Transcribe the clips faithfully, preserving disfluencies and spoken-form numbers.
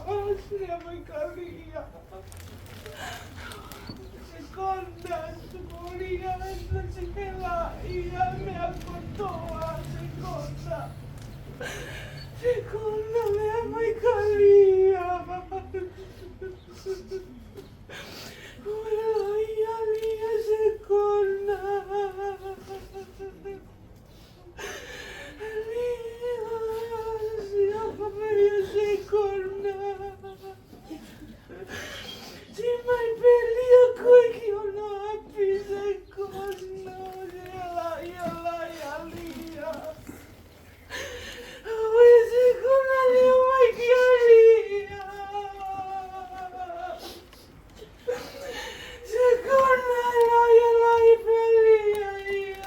Asia mai Kalia. Sekona, Sukulia, Nasikela, ia meʻa kotoa, Sekona. Sekona, meʻa mai Kalia. Uela ia lia, Sekona. Lia, sia mai ia, Sekona. Ti mai pē lia ko ē ki hono ʻapi, Sekona. Ia la, ia la, ia lia. Aue, Sekona, lia mai kia lia. Sekona, la, ia la, ia pē lia, ia.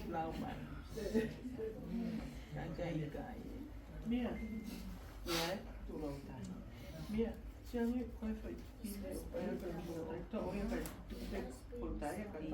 Lau mai. Kakai kai. Mia. Ia, tulou tai. Mia. Siangi, koe fai. Ia, koe fai. Koe fai. Koe fai.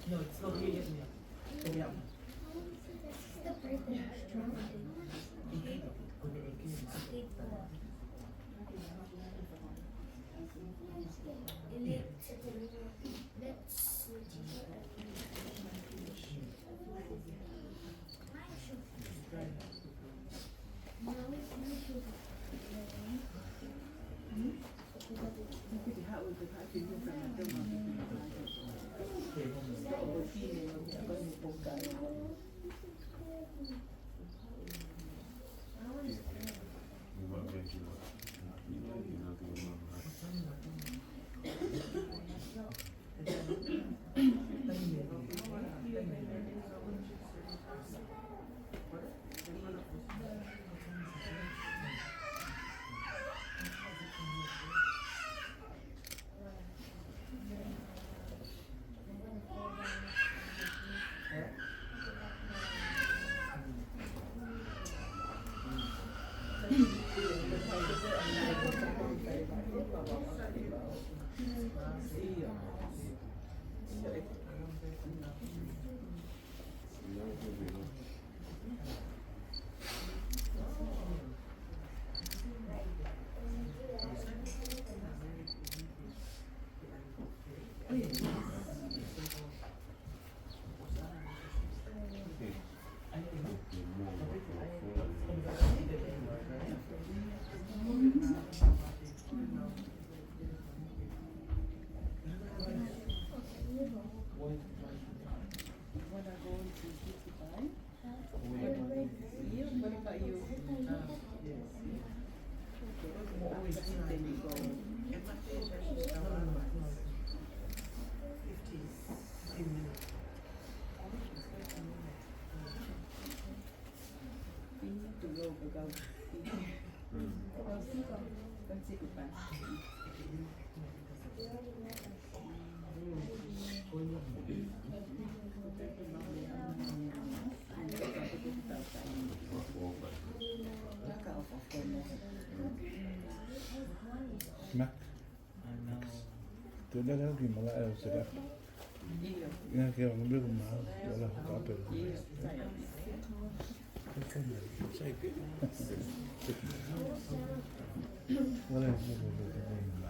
No, it's not here yet, Mia. Go get one. Max. Te naka ki mala e o se raka. Ia ke o mele ko ma, o la ka pe. Wala e mele ko ma.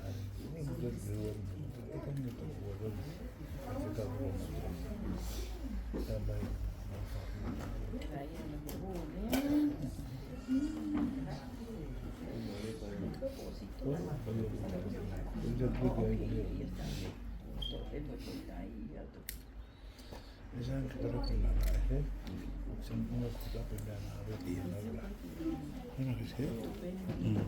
Isang kita lo pernah lah, eh. Sempurna kita pernah lah, dia pernah lah. Ini masih siap. Hmm.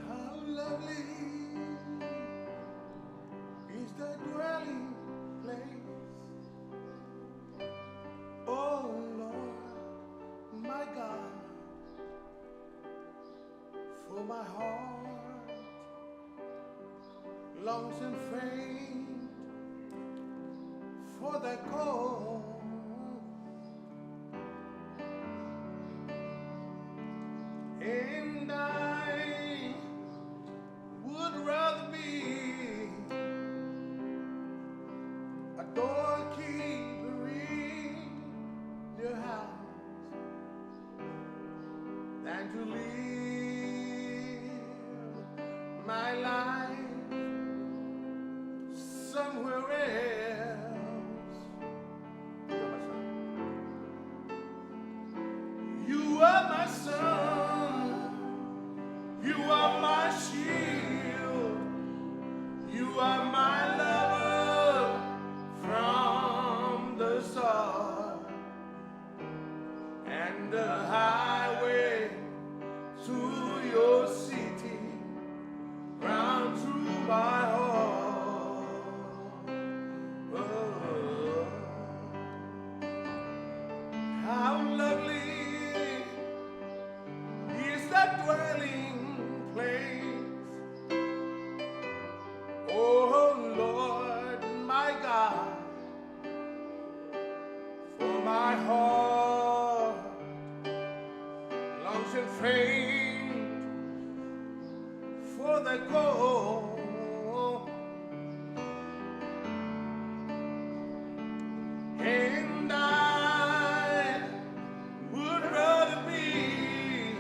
How lovely is thy dwelling place, O Lord, my God. For my heart longs and faints for thy court, and I would rather be a doorkeeper in your house than to live my life somewhere else. You are my sun, you are my shield, you are my lover from the start. And the highway to your city, round to my heart. Oh, how lovely is that dwelling place, oh Lord, my God. For my heart longs and faints for the court, and I would rather be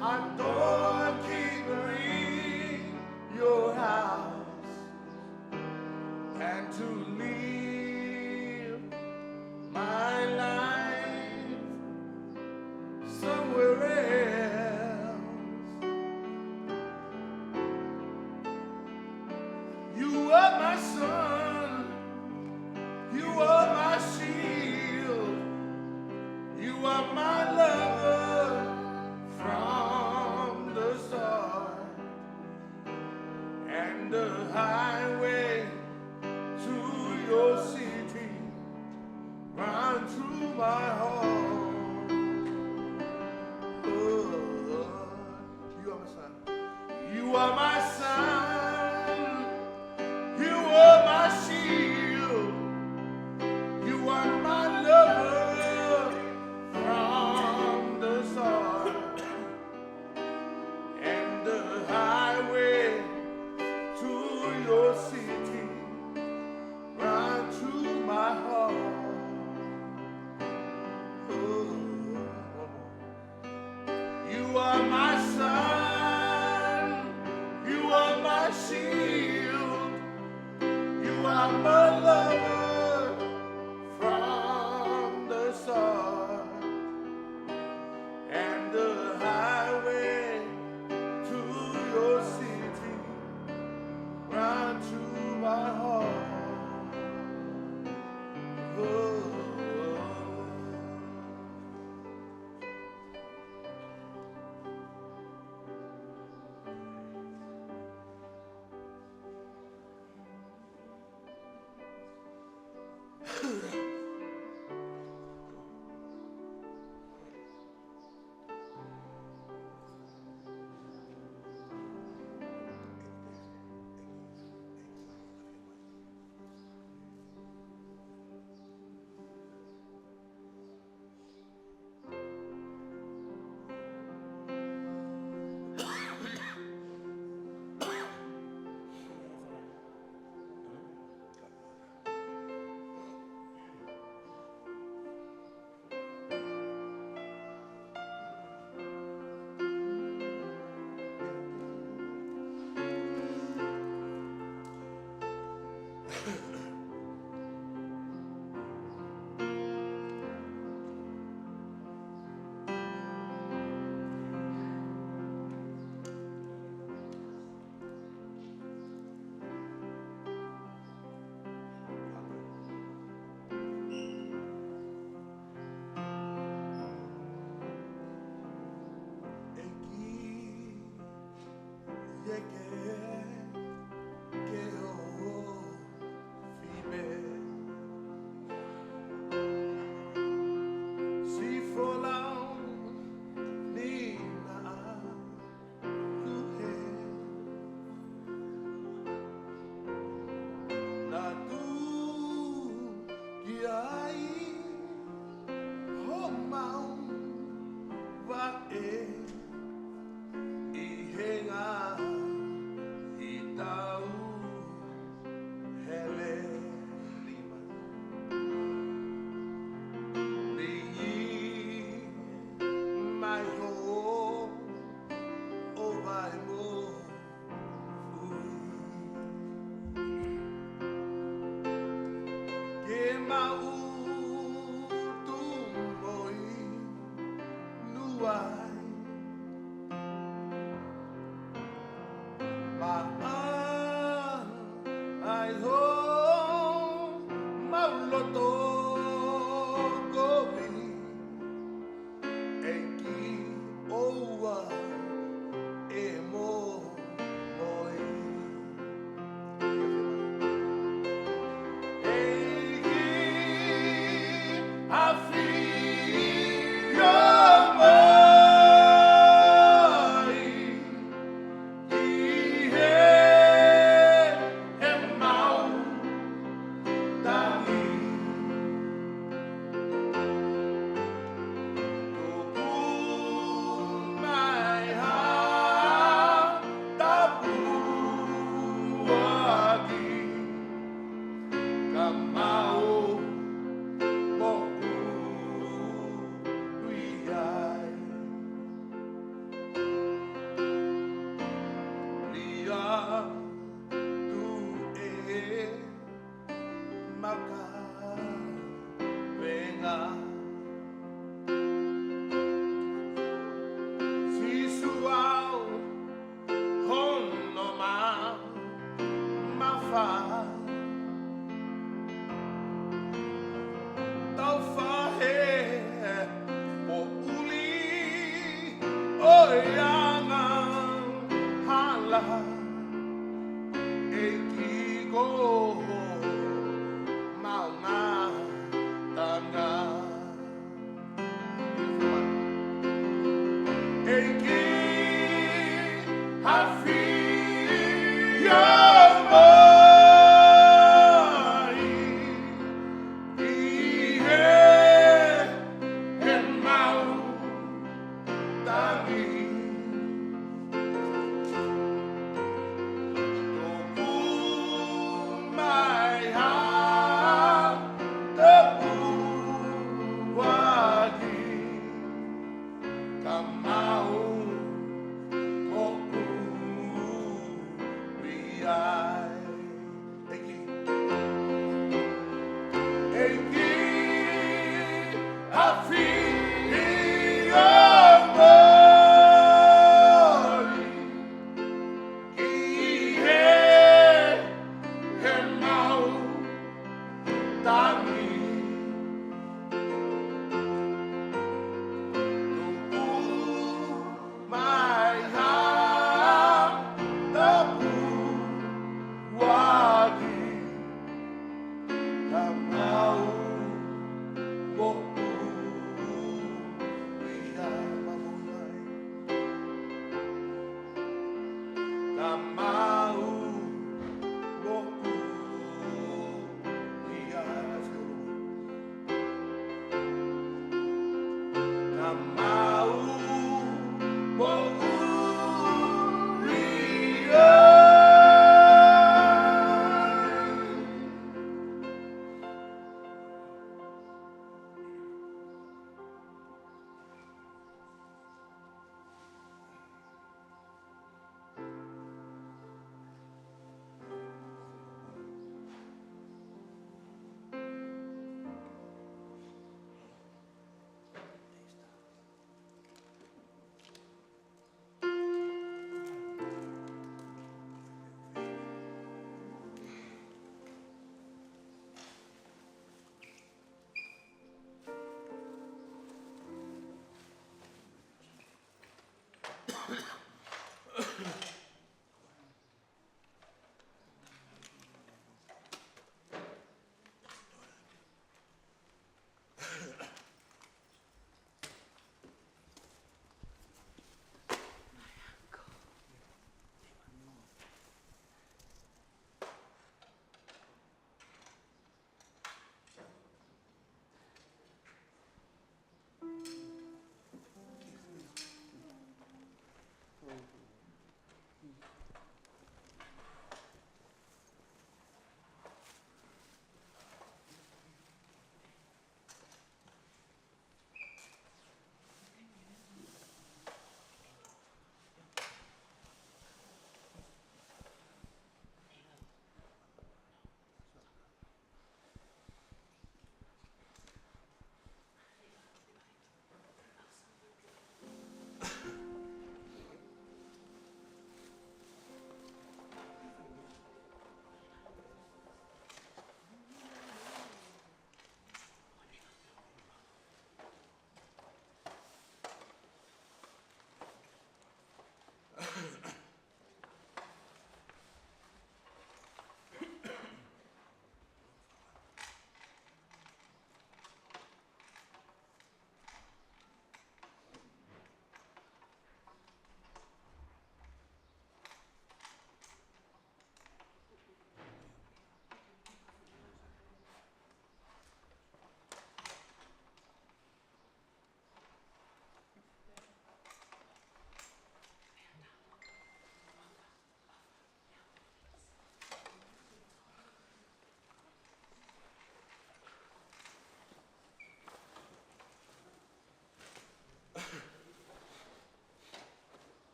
a doorkeeper in your house and to live my life somewhere else. You are my shield. You are my lover from the start. And the highway to your city run through my heart. Oh, you are my sun. You are my sun. You are my shield. You are my lover from the start. And the highway to your city run through my heart. Oh, one more. You are my sun. You are my shield. You are my lover from the start. And the highway to your city run through my heart. Oh.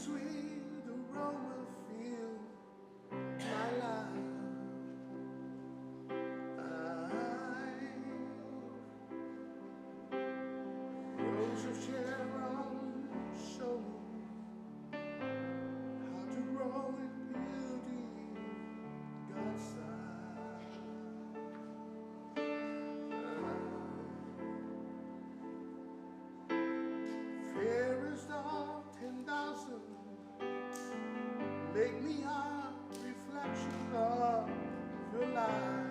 Sweet aroma fill my life. I Rose of Sharon, show me how to grow in beauty, God's side. Fairest of ten thousand, make me a reflection of your light.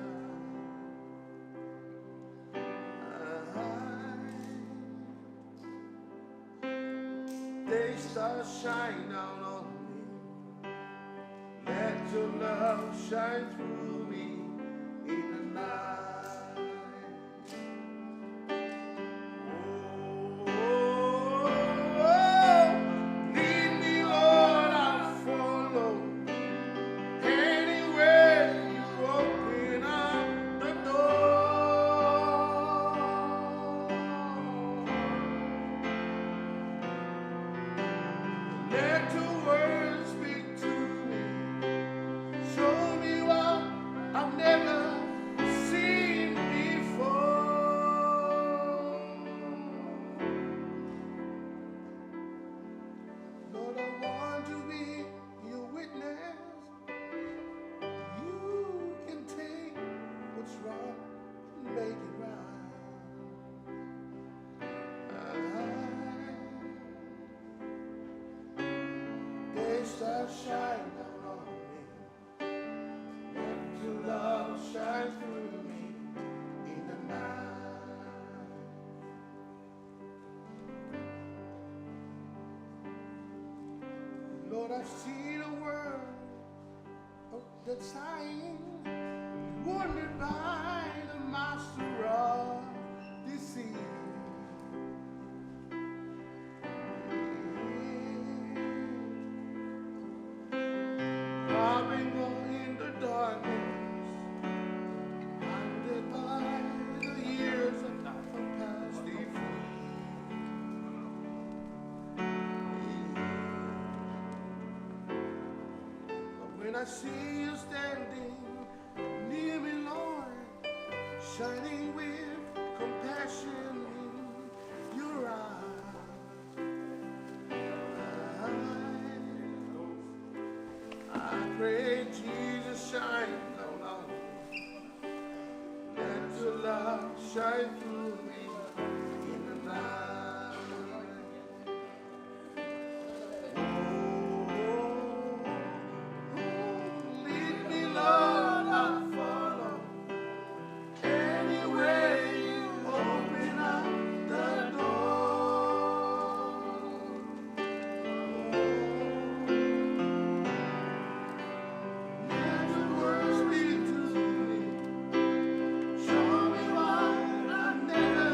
Day star, shine down on me. Let your love shine through me in the night. Oh, lead me, Lord, I'll follow. Anywhere you open up the door. Let your word speak to me. Show me what I've never seen before. Lord, I want to be your witness. You can take what's wrong and make it right. Day star, shine down on me. Let your love shine through me in the night. Lord, I've seen a world of the sign, wondered by the master of deceit. I've been going in the darkness, blinded by the years of my past defeat. But when I see you standing near me, Lord, shining with compassion in your eyes, I pray, Jesus, shine down on me. Let your love shine through me in the night. Oh, lead me, Lord, I'll follow. Anywhere you open up the door. Let your word speak to me. Show me what I've never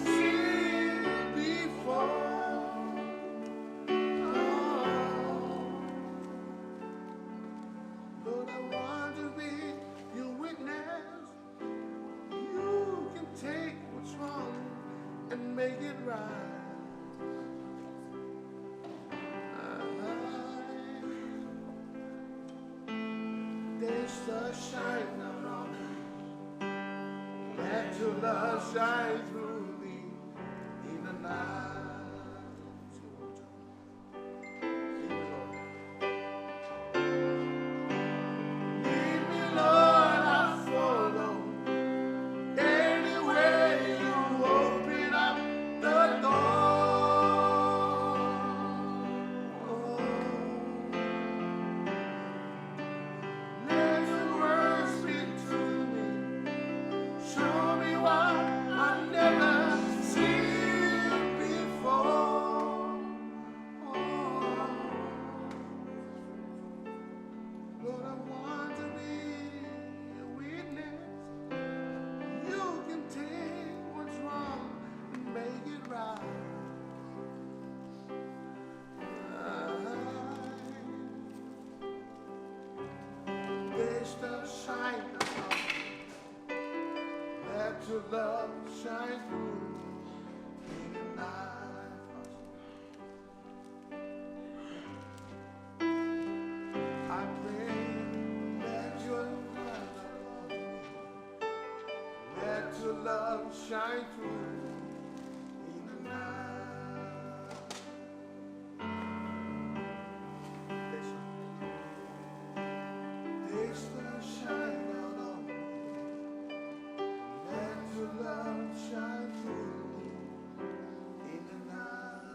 seen before. Oh, Lord, I want to be your witness. You can take what's wrong and make it right. Day star, shine down on me. Let your love shine through me in the night. Lead me, Lord, I'll follow. Anywhere you open up the door. Let your word speak to me. Show me what I've never seen before. Oh, Lord, I want to be a witness. You can take what's wrong and make it right. Day star, shine on me. Let your love shine through me in the night. Let your love shine through in the night. Take the shine out on me. Let your love shine through in the night.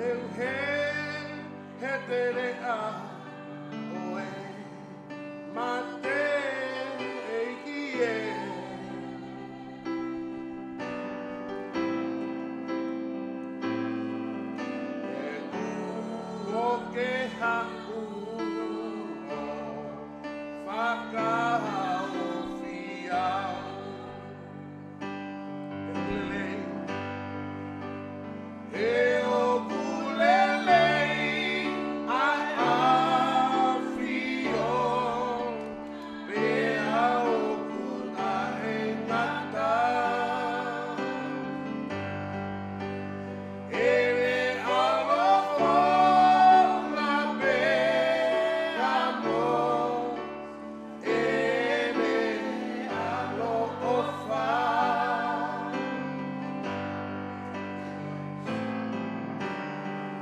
He, he teleʻa ʻo e mate, ʻEiki ē. He kuo ke haʻu ʻo fakahaofi au. He ʻoku lelei, he ʻoku lelei ʻa e ʻAfio, pea ʻoku taʻengata. ʻEne ʻAlo fola pea mo ʻEne ʻAlo ʻofa.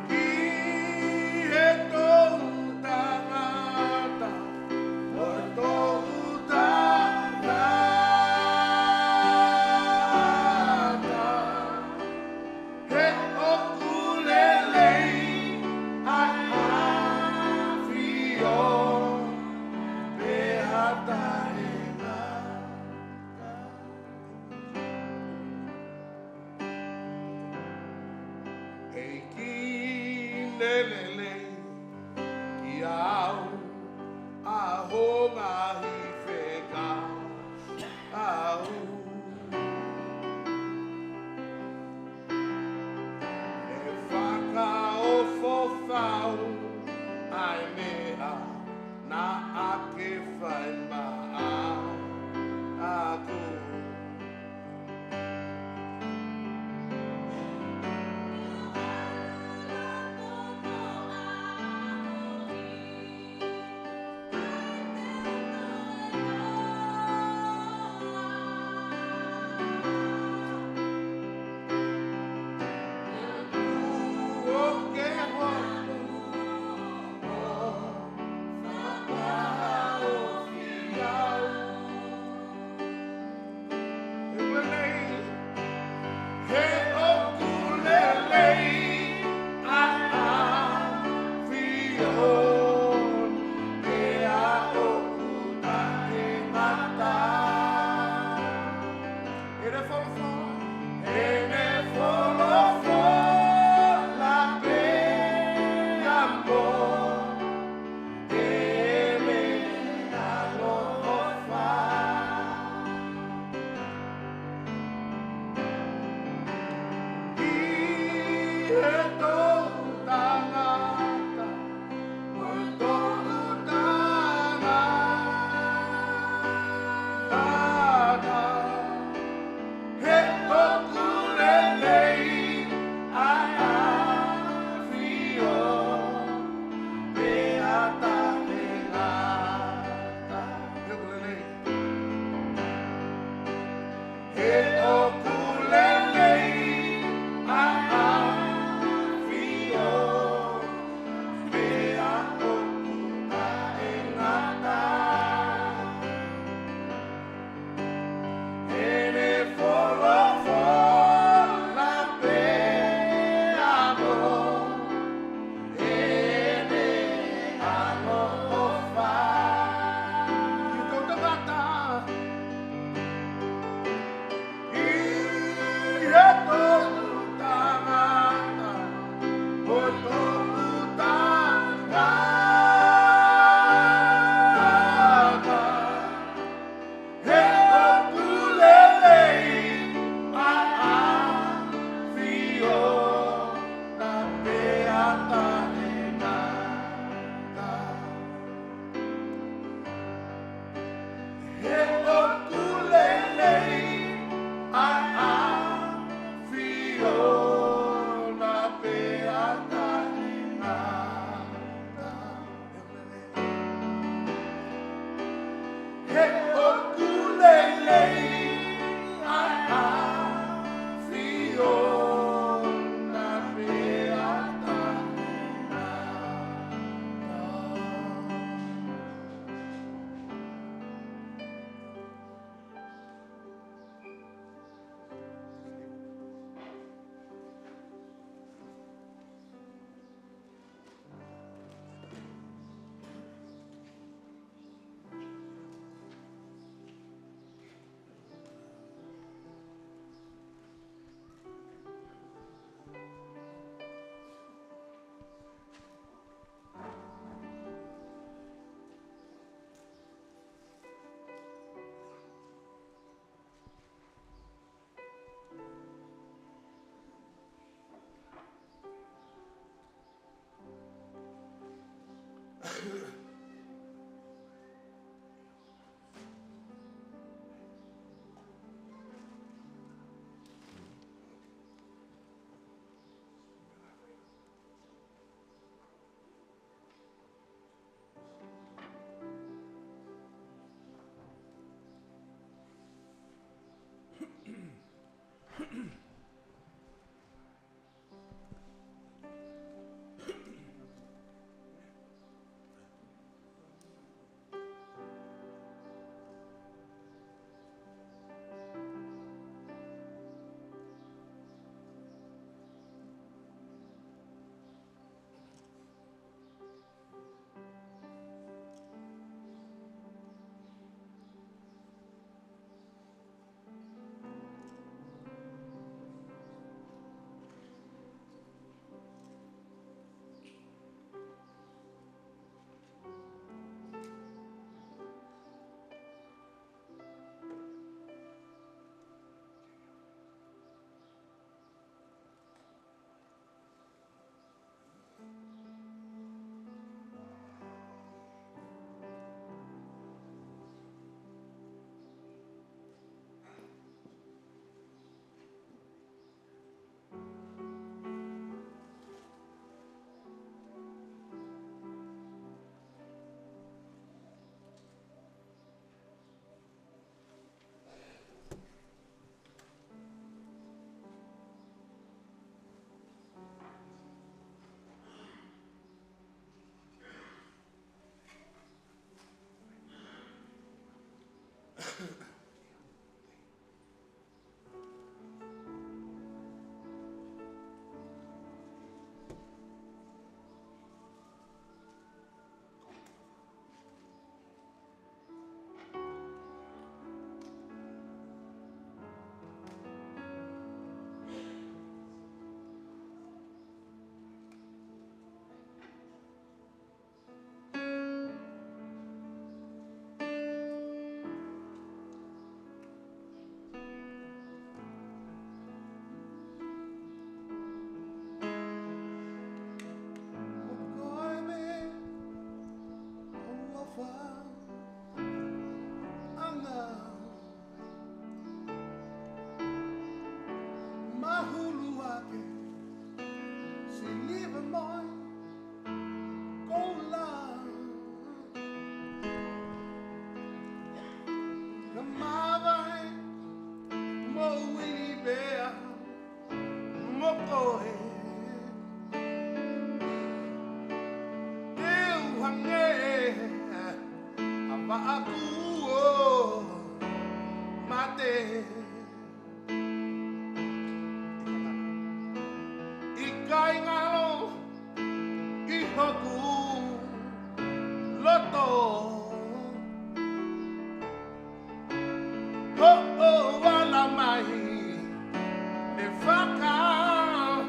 Ki he toʻu tangata mo e toʻu tangata. He ʻoku lelei ʻa e ʻAfio, pea taʻengata. ʻEiki ne lelei kiate au ʻa hoʻo ngaahi fekau. ʻE fakaofo fau ʻa e meʻa naʻa ke fai maʻaku. He ʻoku lelei ʻa e ʻAfio, pea ʻoku taʻengata. ʻEne folofola, ʻEne folofola pea mo ʻEne ʻAlo ʻofa. Ki he toʻu tangata mo e toʻu tangata. He ʻoku lelei ʻa e ʻAfio, pea taʻengata. He ʻoku lelei. He ʻoku lelei ʻa e ʻAfio. mai koula. Ka mavahe mo uili pea mo koe. Te u hangē ha vaʻa kuo mate. ʻIkai ngalo ʻi hoku loto hoʻo ala mai, ne fakaofo.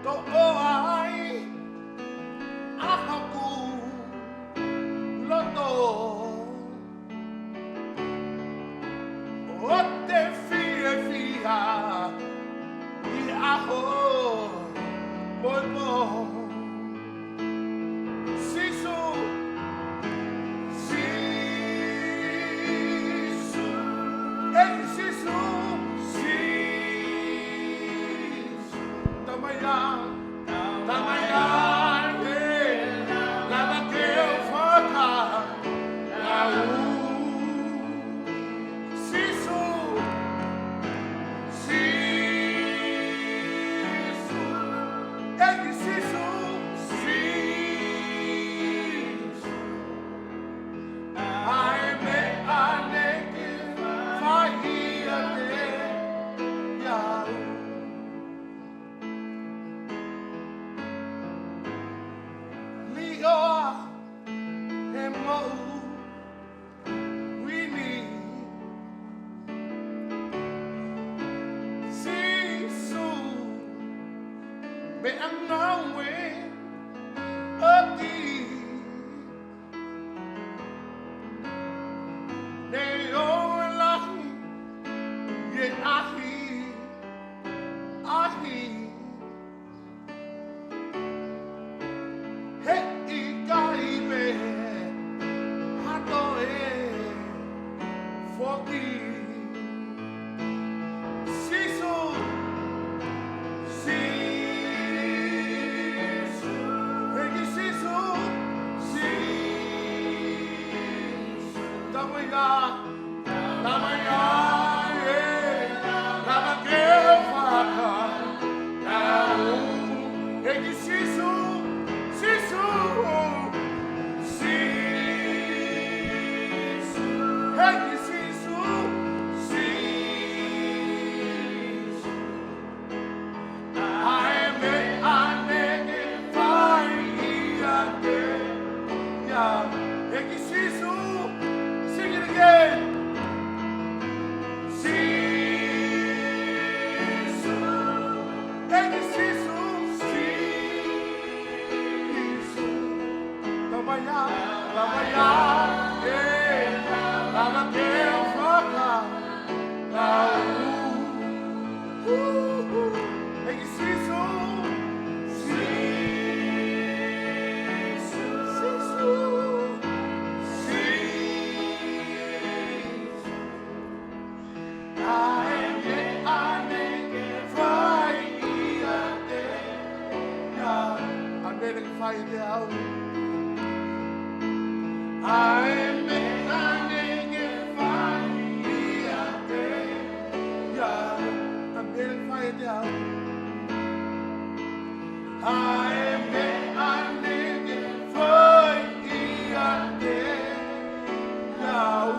Toʻo ai ʻa hoku loto ʻo te fiefia ʻi he ʻaho mo e pō. Sīsū, Sīsū, ʻEiki Sīsū, Sīsū. Tamai ā, Tamai ā, ē, lava ke u fakakau. Sīsū, Sīsū, ʻEiki Sīsū, Sīsū. ʻA e meʻa naʻe fai ʻiate au. Liʻoa he moʻui ni. Sīsū, meʻangāue ʻoku ne ʻoua lahi, ʻi he ʻahiʻahi. Heʻikai pē ha toe foki. Sīsū, Sīsū, ʻEiki Sīsū, Sīsū. Tamai ā, Tamai ā, ē, lava ke u fakakau. ʻEiki Sīsū, Sīsū, Sīsū, ʻEiki Sīsū, Sīsū. ʻA e meʻa naʻe fai ʻiate au. ʻEiki Sīsū, sing it again. Sīsū, ʻEiki Sīsū, Sīsū. Tamai ā, Tamai ā, ē, lava ke u fakakau. ʻEiki Sīsū. Sīsū. Sīsū. Sīsū. ʻA e meʻa naʻe fai ʻiate au. ʻA e meʻa naʻe fai ʻiate au. ʻA e meʻa naʻe fai ʻiate au. ʻA e meʻa naʻe fai ʻiate au. ʻA e meʻa naʻe fai ʻiate au.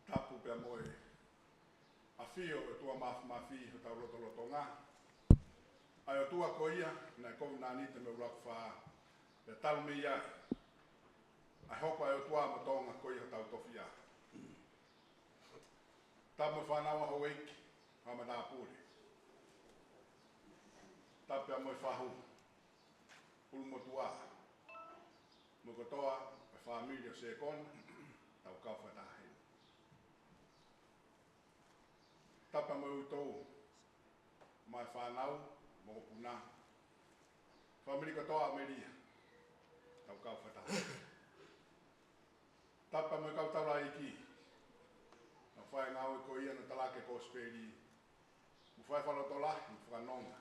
Tapu pea mo e ʻafio ʻa e ʻOtua Māfimafi ʻi hotau lotolotonga. ʻA e ʻOtua ko ia naʻe kovinānite mo e ʻUluaki Fā, pea talu mei ai ʻa e hoko ʻa e ʻOtua mo Tonga ko ia hotau tofiʻa. Tapu mo e fānau ʻa houʻeiki, fānau matāpule. Tapu pea mo e fahu, ʻulumotuʻa, mo e kotoa e fāmili ʻo Sekona, tau kau fakataha heni. Tapu pea mo e uitou, mo e fānau, mokopuna, fāmili kotoa ʻo Melia, tau kau fakataha. Tapu pea mo e kau taulaʻeiki, ʻoku fai ngāue ko ia ʻo talaki e kosipeli, mo fai fakalotolahi mo fakanonga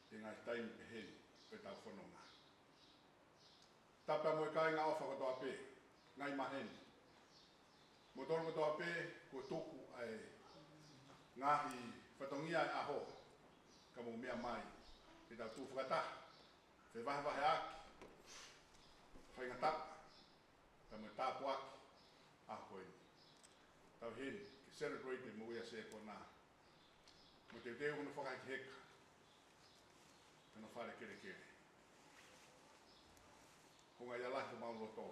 he ngaahi taimi pehē ni ʻo ʻetau fononga. Tapu pea mo e kāinga ʻofa kotoa pē, ngaahi maheni, mo kimoutolu kotoa pē kuo tuku ʻa e ngaahi fatongia ʻo e ʻaho, ka mou meʻa mai ke tau tuʻu fakataha, fevahevaheʻaki faingataʻa, pea mo e tāpuaki ʻaho ko eni. Tau ʻi heni ke celebrate e moʻui ʻa Sekona, mo teuteu hono fakahekeheka hono fale kelekele. Ko e ngaahi ʻalu ʻa homau loto,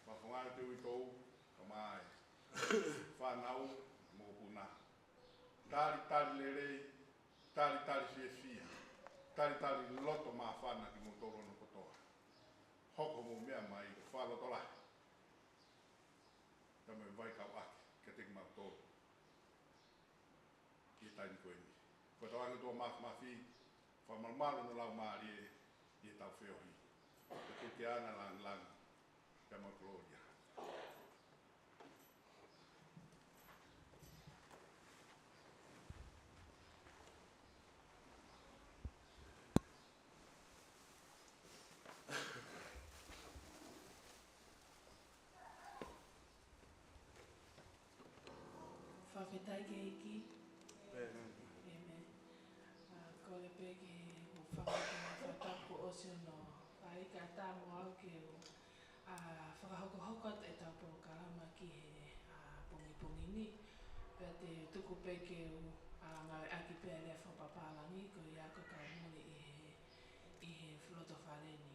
fakafofonga ʻa e uitou, kae ʻumaʻā e fānau, mokopuna. Talitali lelei, talitali fiefia, talitali loto māfana kimoutolu hono kotoa. Hoko hoʻomou meʻa mai ko e fakalotolahi, pea mo e vaikauʻaki kiate kimautolu ʻi he taimi ko eni. Ko e tauange ʻa e ʻOtua Māfimafi, fakamalumalu hono laumālie ʻi heʻetau feohi. Ke tuku ʻene lāngilangi pea mo e kolōlia. Fakafetaʻi ki he ʻEiki. ʻĒmeni. ʻĒmeni. ʻA, kole pē ke u fakaʻamu ke ma fakatapu ʻosi hono ʻai ka ta mo au ke u, ʻa, fakahokohoko atu ʻetau polokalama ki he, ʻa, pongipongi ni. Pea te u tuku pē ke u, ʻa, ngāueʻaki pē ʻa e lea fakapapālangi ko ia ko e kau muli ʻi he, ʻi he loto fale ni.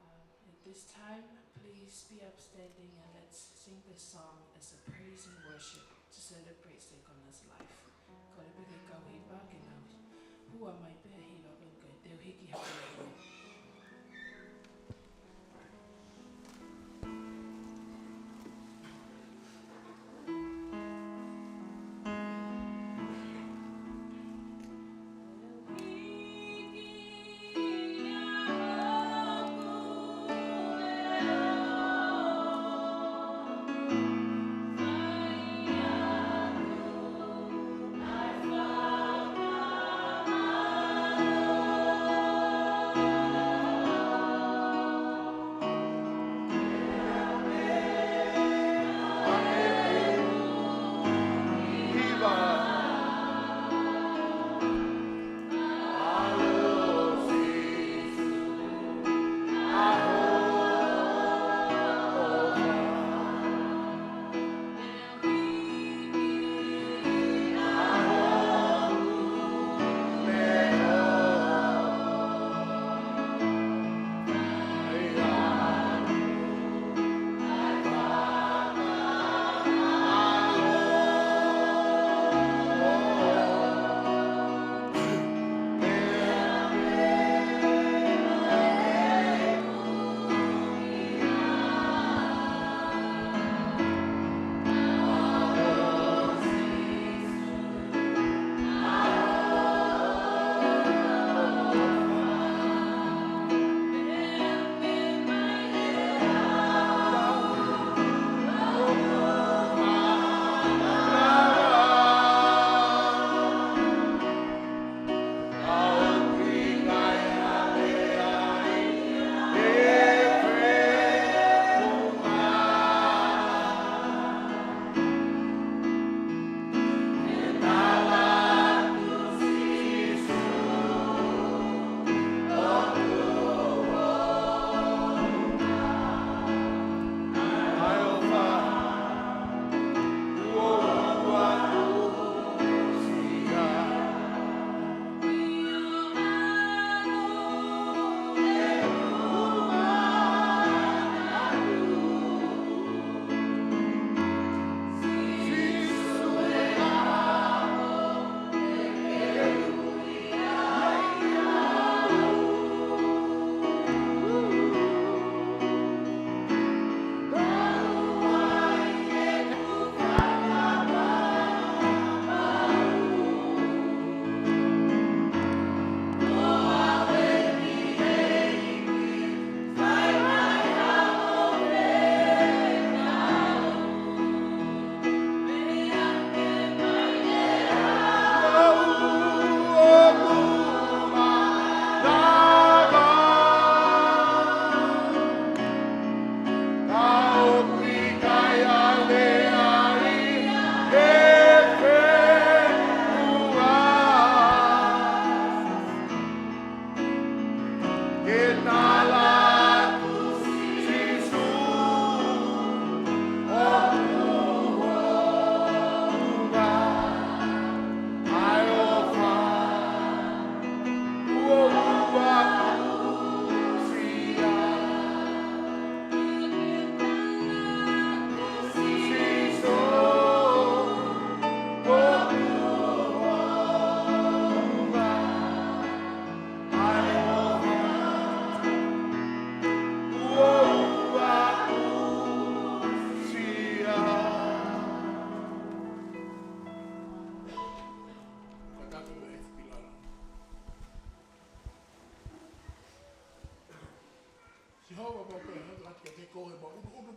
Um, at this time, please be upstanding and let's sing this song as a praise and worship to celebrate Sekona's life. Kole pē ki he kau hiva ke nau hū mai pē he hiva ko eni, te u hiki hake.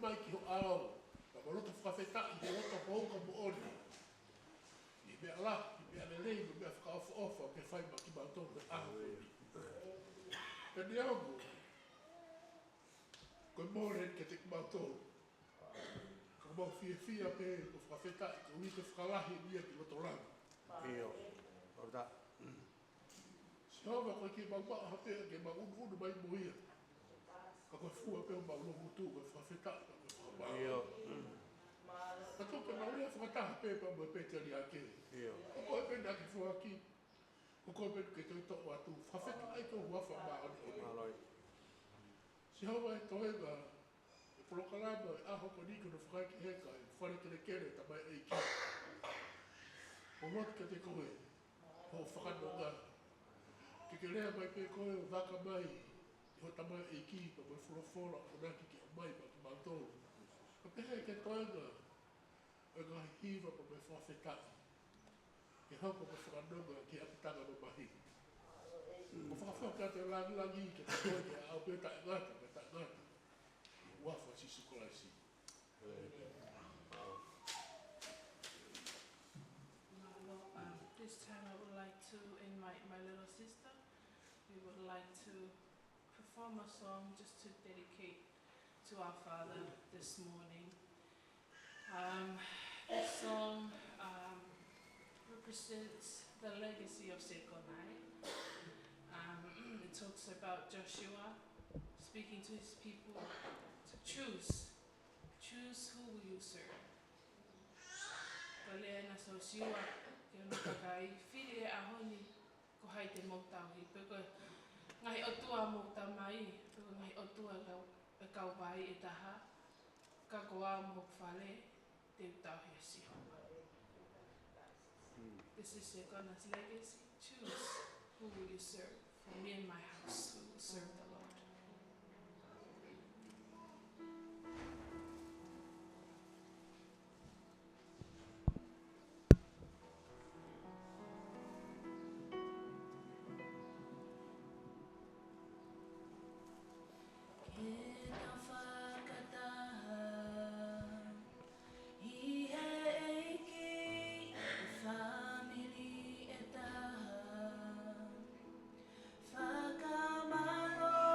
mai ki ho ʻao, ka mo loto fakafetaʻi, mo loto houngaʻia moʻoni. ʻI he meʻa lahi, ʻi he meʻa lelei, mo e meʻa fakaʻofoʻofa, ke fai maʻa kimautolu he ʻaho ko eni. Pea neongo, ko e mole kiate kimautolu. Ka mau fiefia pē, ko e fakafetaʻi, ko e uike fakalahi ia ki loto langi. ʻIo, ʻo tā. Sihova, ko e ke mau maʻa ha pē, ke mau unuunu mai mo ia. Ka ko e fua pē homau loungutu, ko e fakafetaʻi, ko e fakamālō. ʻIo. Ka tau ke mau lea fakataha pē pea mo e pēteliake. ʻIo. Ko koe pē naʻa ke foaki. Ko koe pē ke toe toʻo atu. Fakafetaʻi ki ho huafa māʻoniʻoni. Mālō. Sihova, e toenga e polokalama e ʻaho ko eni ko hono fakaʻeke heka e fale kelekele ʻo e tamaioʻeiki. Ko e lotu kiate koe, hoʻo fakanonga. Ke ke lea mai pē koe ʻo vaka mai ʻi ho tamaioʻeiki, pea mo e folofola ʻoku ʻamanaki ke ʻomai maʻa kimautolu. Ka pehē ki he toenga ʻo e ngaahi hiva pea mo e fakafetaʻi. Ke hoko ko e fakanonga ki he ʻapitanga mamahi. Ko e fakafoki atu e langilangi kiate koe ke ʻaʻau pē taʻengata, pea taʻengata. Huafa ʻo Sīsū Kalaisi. Mālō. Um, this time I would like to invite my little sister. We would like to perform a song just to dedicate to our father this morning. Um, this song, um, represents the legacy of Sekonai. Um, it talks about Joshua speaking to his people to choose. Choose who will you serve. Ko e lea ena ʻa Siosiua ki hono kakai, fili he ʻaho ni, ko hai te mou tauhi, pe ko e ngaahi ʻotua mou tau mai, pe ko e ngaahi ʻotua lau, e kauvai ʻe taha, ka ko au mo hoku fale, te u tauhi ʻa Sihova. This is Sekonai's legacy. Choose who will you serve. For me and my house, we will serve the Lord. Ke tau fakataha ʻi he ʻEiki, ko e fāmili ʻe taha. Fakamālō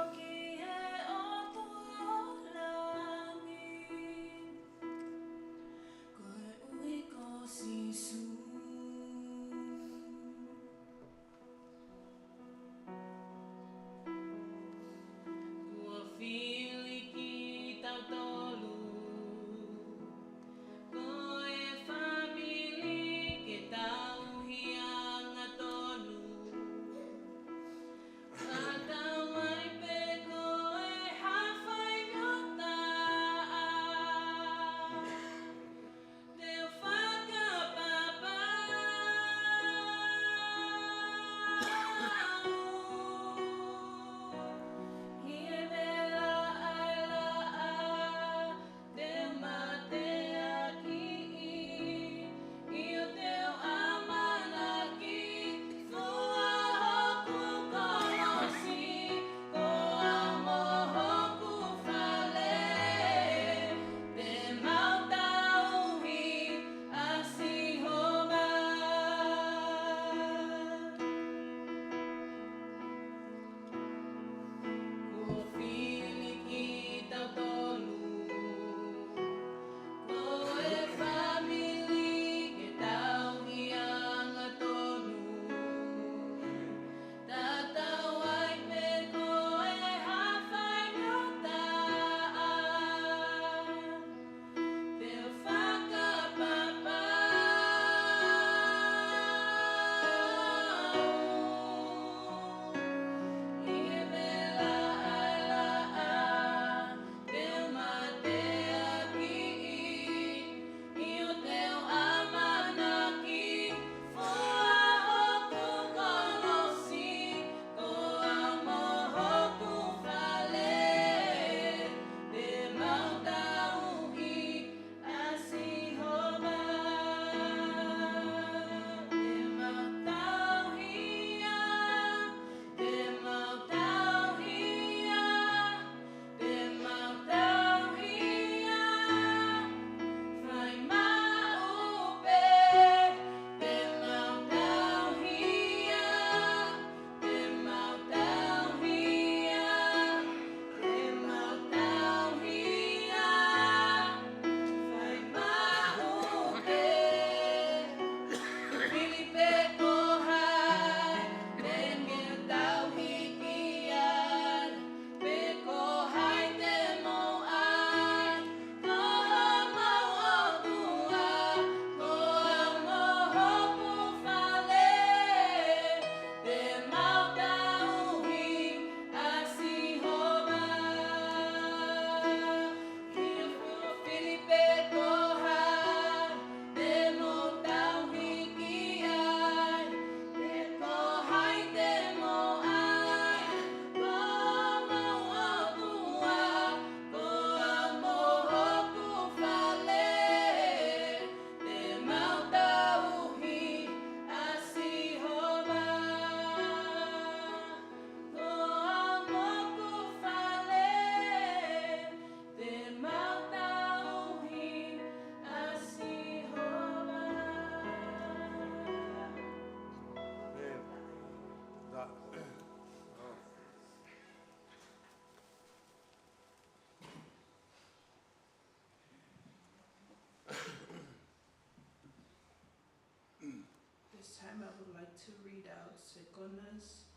to read out Sekona's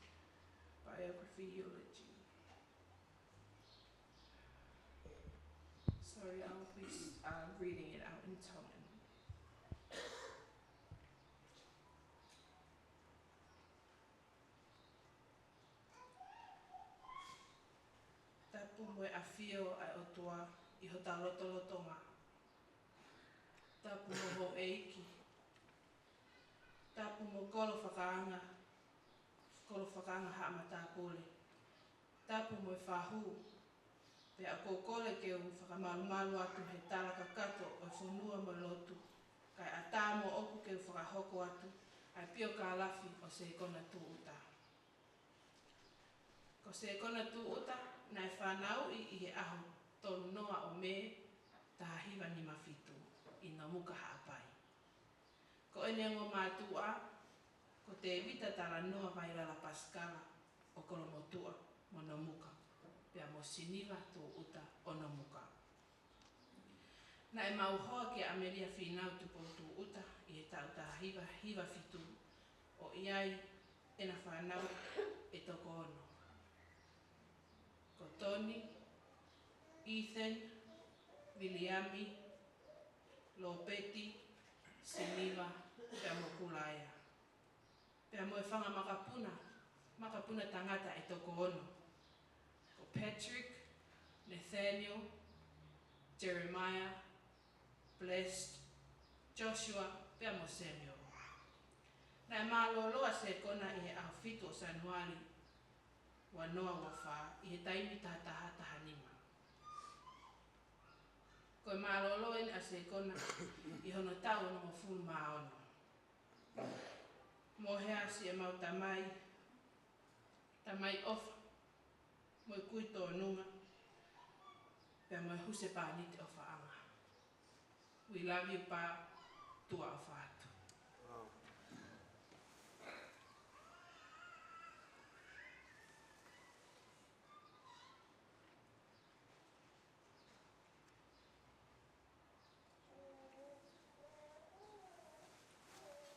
biography eulogy. Sorry, I'll be uh, reading it out in Tongan. Tapu mo e ʻafio ʻa e ʻOtua ʻi hota lotolotonga. Tapu mo houʻeiki. Tapu mo kolo fakaanga, kolo fakaanga haʻa matāpule. Tapu mo e fahu. Pea ʻoku ou kole ke u fakamalumalu atu he tala kakato ʻo e fonua mo e lotu, kae ʻatā moʻoku ke u fakahoko atu ʻa e piokalafi ʻo Sekona Tūʻuta. Ko Sekona Tūʻuta naʻe fanauʻi ʻi he ʻaho tolu noa ʻo Mē taha hiva nima fitu ʻi Nomuka, Haʻapai. Ko ʻene ongo mātuʻa ko Tēvita Talanoa Vailala Pasikala ʻo Kolomotuʻa mo Nomuka, pea mo Siniva Tūʻuta ʻo Nomuka. Naʻe maʻu hoa kia ʻAmelia Fīnau Tupou Tūʻuta ʻi he taʻu taha hiva hiva fitu, ʻo ʻi ai ʻena fānau ʻe toko ono. Ko Toni, Ethan, Viliami, Lōpeti, Siniva, pea mo Kulaea. Pea mo e fanga makapuna, makapuna tangata ʻe toko ono. Ko Patrick, Nathaniel, Jeremiah, Blessed, Joshua, pea mo Samuel. Naʻe mālōlō ʻa Sekona ʻi he ʻaho fitu ʻo Sānuali, ua noa ua fā, ʻi he taimi taha taha taha nima. Ko e mālōlō eni ʻa Sekona ʻi hono taʻu onongofulu mā ono. Mo e hea siʻemau tamai, tamai ʻofa, mo e kui tōnunga, pea mo e husepāniti ʻofaʻanga. We love you, Pa. Tuʻa ʻofa atu.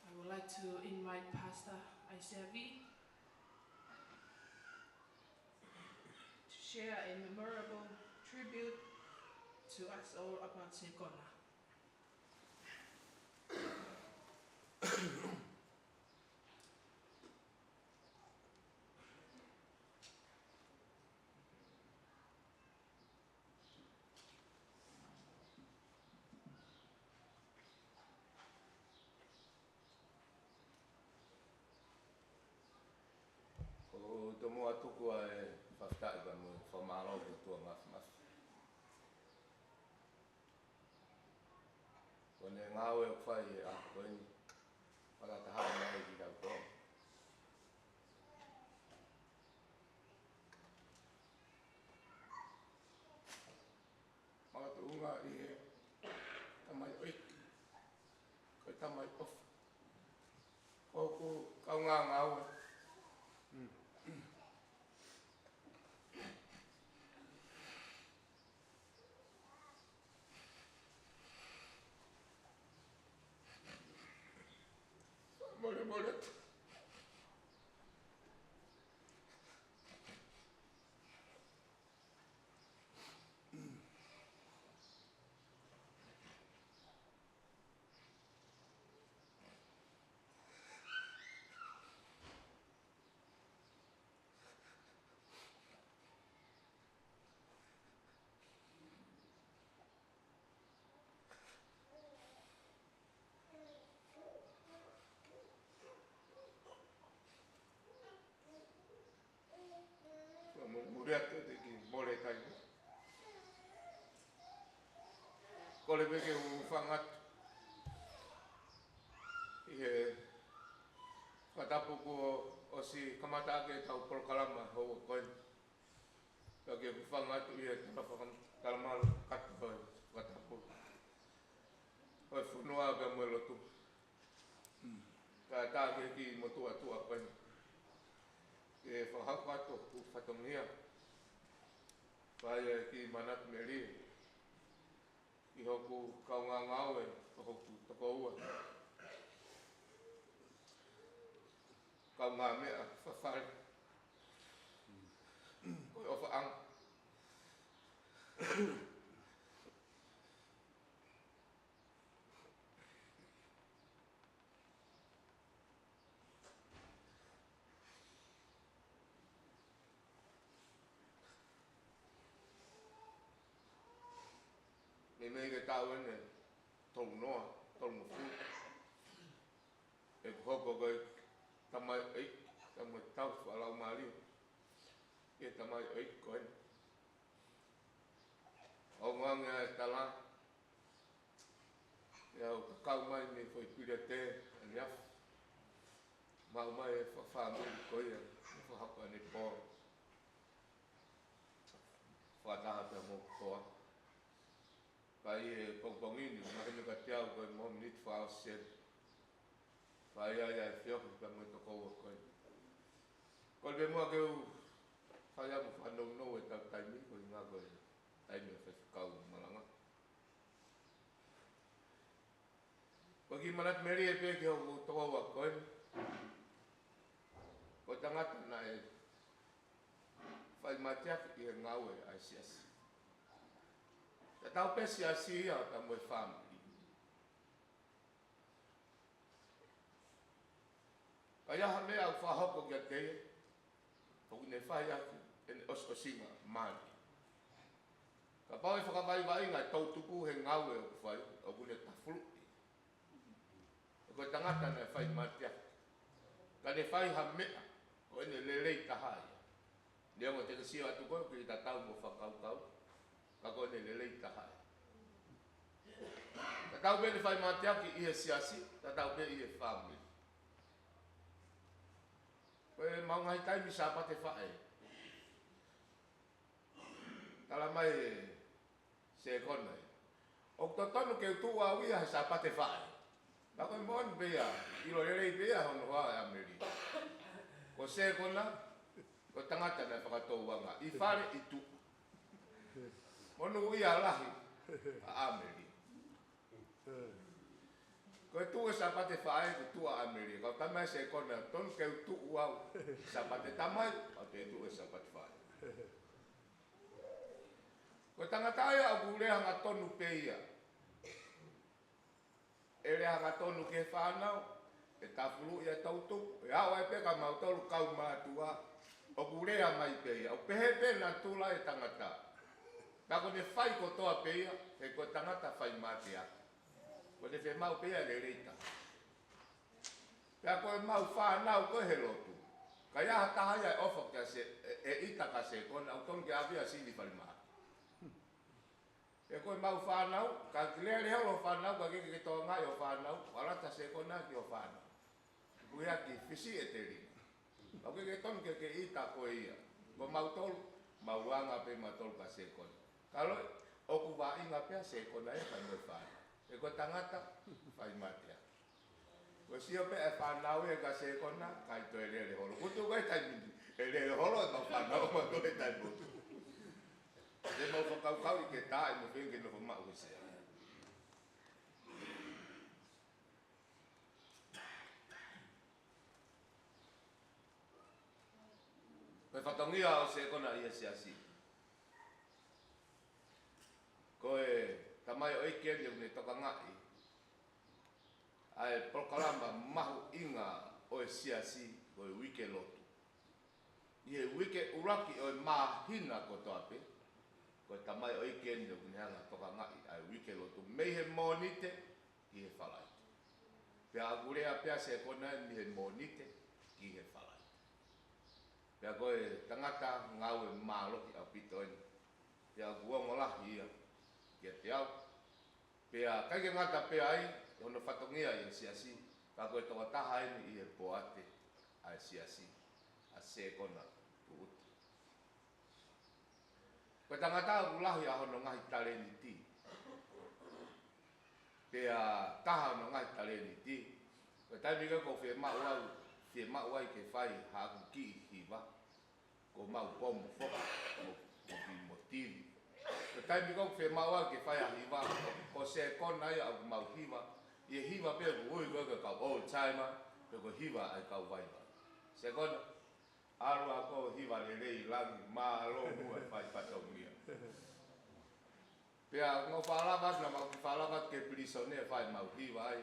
I would like to invite Pastor Isaiah V to share a memorable tribute to us all about Sekona. Ko e tomuʻa tuku ʻa e fakafetaʻi pea mo e fakamālō ki he ʻOtua Māfimafi. Ko ʻene ngāue ʻoku fai he ʻaho ko eni, fakataha mai kitautolu. Makatuʻunga ʻi he tamai ʻeiki, ko e tamai ʻofa. Ko hoku kaungā ngāue. Mole, mole. Ua muli, muli atu te ki mole kai. Kole pē ke u hūfanga atu ʻi he fakatapu kuo ʻosi kamata ʻaki ʻetau polokalama houa ko eni. Ka ke hūfanga atu ʻi he tala faka-, talamalu kakato ʻo e fakatapu ʻo e fonua pea mo e lotu. Kae ʻatā ki he kiʻi motuʻa tuʻa ko eni ke fakahoko atu hoku fatongia, pea ʻi he kiʻi manatu melie, ʻi hoku kaungā ngāue ʻo hoku tokoua. Kaungāmeʻa fafale. Ko e ʻofaʻanga. Meimei ke taʻu eni ʻe tolu noa, tolungofulu. ʻEku hoko ko e tamaioʻeiki, tamaioʻeiki tau fakalaumālie. ʻI he tamaioʻeiki ko eni. ʻOku ange ʻa e tala, ʻe au ka kau mai mei he foʻi piliate ʻaneafi. Maʻu mai e fakafāmili ko ia, fakahoko ʻanepō. Fakataha pea mo koa. Ka ʻi he pongipongi ni, mahino kiate au ko e mo miniti fakaʻosi eni. Fai ai ʻa e feohi pea mo e tokoua ko ē. Kole pē muʻa ke u fai ʻa e fakanounou ʻetau taimi, ko e ʻuhinga ko e taimi ʻa e faifekau malanga. Ko e kiʻi manatu melie pē ki hoku tokoua ko ē. Ko e tangata naʻe fai mateaki ʻi he ngāue ʻa e siasi. Tatau pē siasi ia ʻo tatau mo e fāmili. Ka ʻi ai ha meʻa ʻoku fakahoko kiate ia, ʻoku ne fai ʻaki ʻene ʻosiʻosinga mali. Kapau ʻe fakavaivaiʻi ʻa e toʻutupu he ngāue ʻoku fai, ʻoku ne tafuluʻi. Ko e tangata naʻe fai mateaki. Ka ne fai ha meʻa, ko ʻene lelei taha ia. Neongo te ke sio atu ko ē, ʻoku ʻikai tatau mo e fakakaukau. Ka ko ʻene lelei taha ia. Tatau pē ʻene fai mateaki ʻi he siasi, tatau pē ʻi he fāmili. Ko e maʻu ngaahi taimi Sāpate Faʻē. Tala mai ʻe Sekona ia, ʻoku totonu ke u tuʻu au ia he Sāpate Faʻē. Ka ko e moʻoni pē ia, ʻilo lelei pē ia hono hoa ʻa ʻAmeli. Ko Sekona, ko e tangata naʻe fakatouʻanga, ʻi fale ʻi tuʻa. Monūʻia lahi ʻa ʻAmeli. Ko e tuʻu he Sāpate Faʻē, ko e tuʻa ʻa ʻAmeli. Ka ʻoku tala mai ʻe Sekona, tonu ke u tuʻu au Sāpate Tamai, ʻo te tuʻu he Sāpate Faʻē. Ko e tangata ia ʻoku lea hangatonu pē ia. ʻE lea hangatonu ki he fānau, ʻe tafuluʻi ʻa e toʻutupu, ʻe aʻu ai pē kia mautolu kau mātuʻa, ʻoku lea mai pē ia. ʻOku pehē pē natula ʻo e tangata. Ka ko ʻene fai kotoa pē ia, he ko e tangata fai mateaki. Ko ʻene fiemaʻu pē ia ʻa e lelei taha. Pea ko e maʻu fānau ko ē he lotu. Ka ʻi ai ha taha ia ʻe ʻofa kia Se-, ʻe, ʻe ʻita kia Sekona, ʻoku tonu ke ʻave ia ʻo sivi falemahaki. He ko e maʻu fānau, ka ke lele holo fānau, ka ke ke tokangaʻi hoʻo fānau, ʻalu atu ʻa Sekona ki hoʻo fānau. Kuiaki fisi e teli. ʻOku ʻikai ke tonu ke ke ʻita koe ia. Ko mautolu, maʻuʻanga pē mautolu kia Sekona. Ka ko e, ʻoku vaʻinga pē ʻa Sekona ia pea mo e fānau. He ko e tangata, fai mateaki. Ko e sio pē ʻa e fānau ia kia Sekona, ʻikai toe lele holo. Ko e tuʻu ko ē taimi ni, ʻe lele holo ʻemau fānau, ʻemau toe taimi motu. Te mau fakakaukauʻi ke tā, ʻe mo feinga ke nofo maʻu he sea. Ko e fatongia ʻo Sekona ʻi he siasi. Ko e tamaioʻeiki eni ʻoku ne tokangaʻi ʻa e polokalama mahuʻinga ʻo e siasi ko e uike lotu. ʻI he uike ʻuluaki ʻo e māhina kotoa pē, ko e tamaioʻeiki eni ʻoku ne hanga ʻo tokangaʻi ʻa e uike lotu mei he Mōnite ki he Falaite. Pea ʻoku lea pē ʻa Sekona mei he Mōnite ki he Falaite. Pea ko e tangata ngāue mālohi ʻaupito eni. Pea ʻoku ongo lahi ia kiate au. Pea ʻikai ke ngata pē ai, ʻi hono fatongia ʻi he siasi, ka ko e tokotaha eni ʻi he poate ʻa e siasi, ʻa Sekona Tuʻuti. Ko e tangata ʻoku lahi ʻa hono ngaahi talēniti. Pea taha hono ngaahi talēniti. Ko e taimi ko ē ʻoku fiemaʻu au, fiemaʻu ai ke fai haʻaku kiʻi hiva. Ko mau pomu foka, mo, mo ki mo tili. Ko e taimi ko ē ʻoku fiemaʻu au ke fai ha hiva, ko Sekona ia ʻoku mau hiva. ʻI he hiva pē ʻoku ui ko ē ko e kau old timer, pe ko e hiva ʻa e kau vaivai. Sekona, ʻalu ā ʻo hiva lelei langi, mālō muʻa e fai fatongia. Pea ngaahi fakalava, naʻa mau kiʻi fakalava ki he pilīsone, fai mau hiva ai.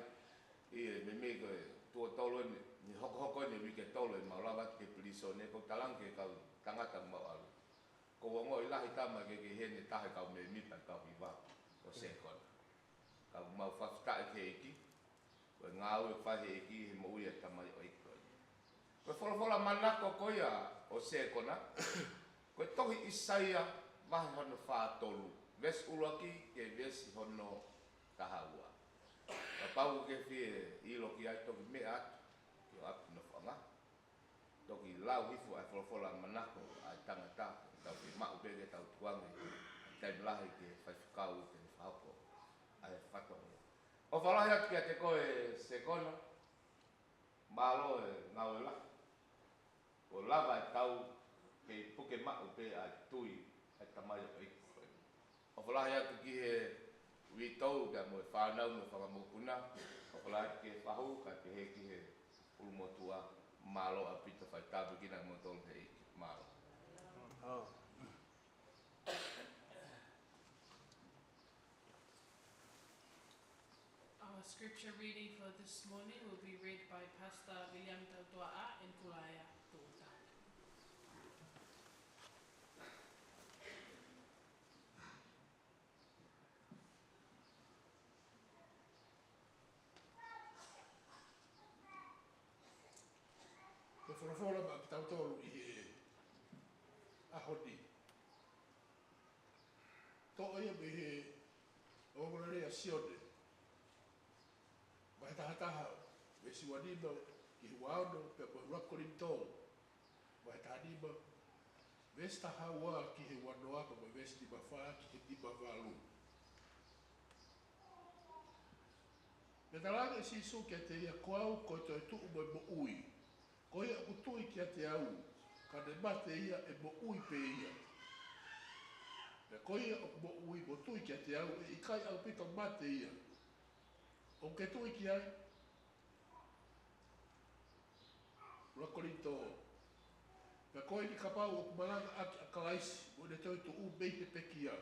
ʻI he meimei ko e tuʻo tolu eni, ʻi he hokohoko eni e uike ʻe tolu ʻemau lava ki he pilīsone, ʻoku ou talaange ki he kau tangata ʻoku mau ʻalu. Ko e ongoʻi lahi tama ke ke hene taha e kau mēmipa e kau hiva ʻo Sekona. Ka ʻoku mau fakafetaʻi ki he ʻEiki, ko e ngāue ʻoku fai ʻe he ʻEiki he moʻui ʻa e tamaioʻeiki ko eni. Ko e folofola manako ko ia ʻo Sekona, ko e tohi ʻAisea vahe hono fā tolu, veesi ʻuluaki ki he veesi hono taha ua. Kapau ʻoku ke fie ʻilo ki ai, toki meʻa atu ki hoʻo ʻapi nofoʻanga. Toki lau hifo ʻa e folofola manako ʻa e tangata, tau fiemaʻu pē ke tau tukuange taimi lahi ki he faifekau ke ne fakahoko ʻa e fatongia. ʻOfa lahi atu kiate koe Sekona, mālō e ngāue lahi. Kuo lava e tau kei puke maʻu pē ʻa e tui ʻa e tamaioʻeiki ko eni. ʻOfa lahi atu ki he uitou pea mo e fānau mo e fanga mokopuna. ʻOfa lahi atu ki he fahu, kae pehē ki he ʻulumotuʻa, mālō ʻaupito, fai tāpuekina kimoutolu ʻe he ʻEiki. Mālō. Our scripture reading for this morning will be read by Pastor William Tautuaʻa and Kulaea Tuʻuta. Ko e folofola maʻa kitautolu ʻi he ʻaho ni. Toʻo ia mei he ongoongolelei ʻa Sione, vahe taha taha, veesi ua nima ki he ua ono, pea mo e ʻuluaki Kolinitō, vahe taha nima, veesi taha ua ki he ua noa, pea mo e veesi nima fā ki he nima valu. Pea talaange ʻe Sīsū kiate ia, Ko au ko e toetuʻu mo e moʻui. Ko ia ʻoku tui kiate au, ka ne mate ia ʻe moʻui pē ia. Pea ko ia ʻoku moʻui mo tui kiate au, ʻe ʻikai ʻaupito mate ia. ʻOku ke tui ki ai? ʻUluaki Kolinitō. Pea ko eni, kapau ʻoku malangaʻaki ʻa Kalaisi mo ʻene toetuʻu mei he pekia,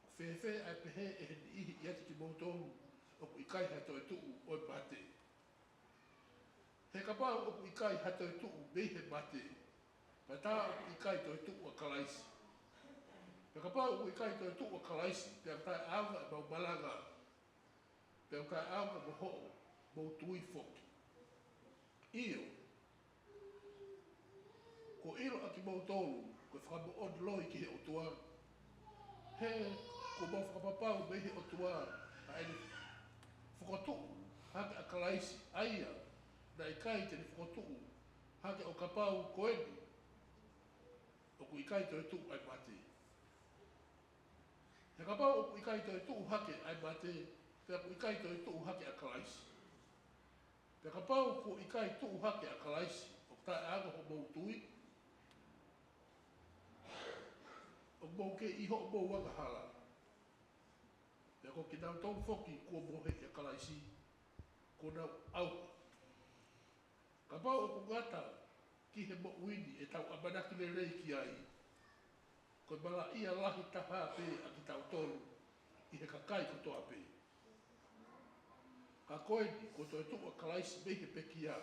ʻoku fēfē ʻa e pehē ʻe he niʻihi ʻiate kimoutolu, ʻOku ʻikai ha toetuʻu ʻo e mate? He kapau ʻoku ʻikai ha toetuʻu mei he mate, pea tā ʻoku ʻikai toetuʻu ʻa Kalaisi. Pea kapau ʻoku ʻikai toetuʻu ʻa Kalaisi, pea ʻoku taʻeʻaonga ʻemau malanga, pea ʻoku taʻeʻaonga mo hoʻomou tui foki. ʻIo, kuo ʻilo ʻa kimoutolu ko e fakamoʻoni loi ki he ʻOtua, he kuo mau fakapapau mei he ʻOtua ʻa ʻene fokotuʻu hake ʻa Kalaisi, ʻa ia naʻe ʻikai te ne fokotuʻu hake ʻo kapau ko eni ʻoku ʻikai toetuʻu ʻa e mate. He kapau ʻoku ʻikai toetuʻu hake ʻa e mate, pea ʻoku ʻikai toetuʻu hake ʻa Kalaisi. Pea kapau kuo ʻikai tuʻu hake ʻa Kalaisi, ʻoku taʻeʻaonga hoʻomou tui, ʻoku mou kei ʻi hoʻomou angahala. Pea ko kinautolu foki kuo mohe ʻia Kalaisi, kuo nau ʻauha. Kapau ʻoku ngata ki he moʻui ni ʻetau ʻamanaki lelei ki ai, ko e malaʻia lahi taha pē ʻa kitautolu ʻi he kakai kotoa pē. Ka ko eni, kuo toetuʻu ʻa Kalaisi mei he pekia,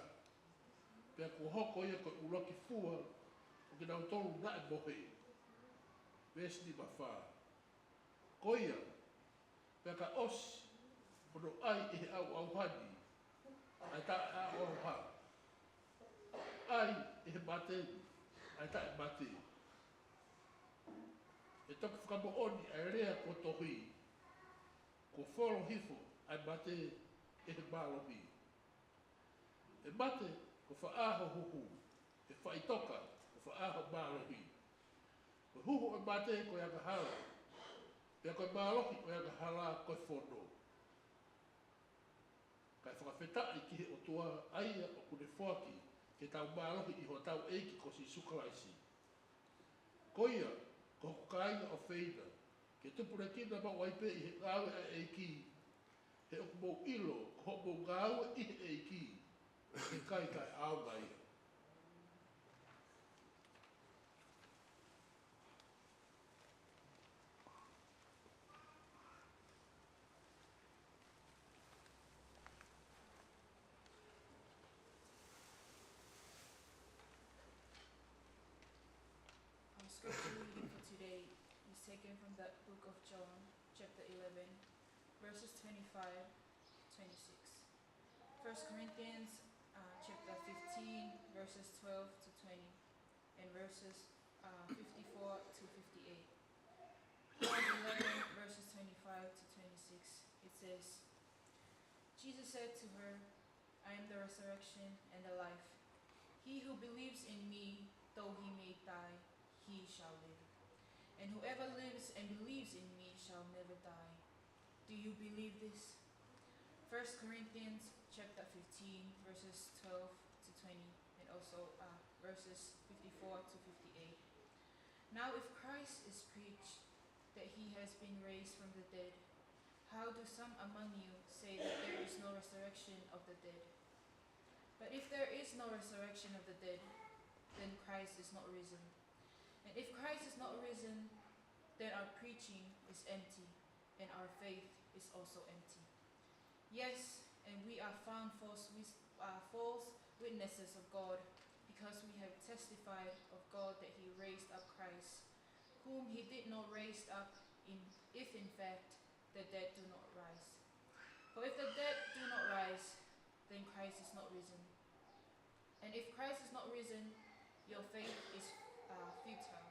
pea kuo hoko ia ko e ʻuluaki fua ʻo kinautolu naʻe mohe. Veesi nima fā. Ko ia, pea ka ʻosi hono ʻai ʻe he ʻauʻauha ni ʻa e taʻeʻauʻauha, ʻai ʻe he mate ni ʻa e taʻemate, ʻe toki fakamoʻoni ʻa e lea kuo tohi, Kuo folo hifo ʻa e mate ʻe he mālohi. ʻE mate, ko fē ho huhu? ʻE faʻitoka, ko fē ho mālohi? Ko e huhu ʻo e mate ko e angahala, pea ko e mālohi ʻo e angahala ko e fono. Kae fakafetaʻi ki he ʻOtua, ʻa ia ʻoku ne foaki ke tau mālohi ʻi hotau ʻEiki ko Sīsū Kalaisi. Ko ia, ko hoku kāinga ʻofeina, ke tupulekina maʻu ai pē ʻi he ngāue ʻa e ʻEiki, he ʻoku mou ʻilo ko hoʻomou ngāue ʻi he ʻEiki ʻoku ʻikai taʻeʻaonga ia. From the book of John, chapter eleven, verses twenty-five, twenty-six. First Corinthians, uh, chapter fifteen, verses twelve to twenty, and verses, uh, fifty-four to fifty-eight. John eleven, verses twenty-five to twenty-six. It says, Jesus said to her, "I am the resurrection and the life. He who believes in me, though he may die, he shall live. And whoever lives and believes in me shall never die." Do you believe this? First Corinthians chapter fifteen, verses twelve to twenty, and also, uh, verses fifty-four to fifty-eight. Now, if Christ is preached that he has been raised from the dead, how do some among you say that there is no resurrection of the dead? But if there is no resurrection of the dead, then Christ is not risen. And if Christ is not risen, then our preaching is empty, and our faith is also empty. Yes, and we are found false wis-, uh, false witnesses of God, because we have testified of God that he raised up Christ, whom he did not raise up, in, if in fact the dead do not rise. For if the dead do not rise, then Christ is not risen. And if Christ is not risen, your faith is, uh, futile.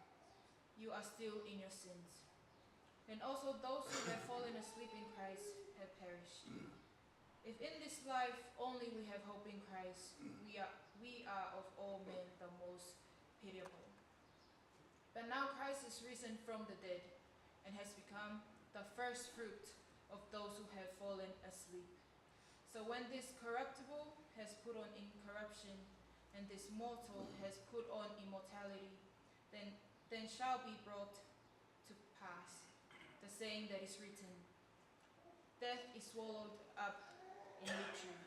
You are still in your sins. And also those who have fallen asleep in Christ have perished. If in this life only we have hope in Christ, we are, we are of all men the most pitiable. But now Christ is risen from the dead and has become the first fruit of those who have fallen asleep. So when this corruptible has put on incorruption, and this mortal has put on immortality, then, then shall be brought to pass the saying that is written, "Death is swallowed up in victory."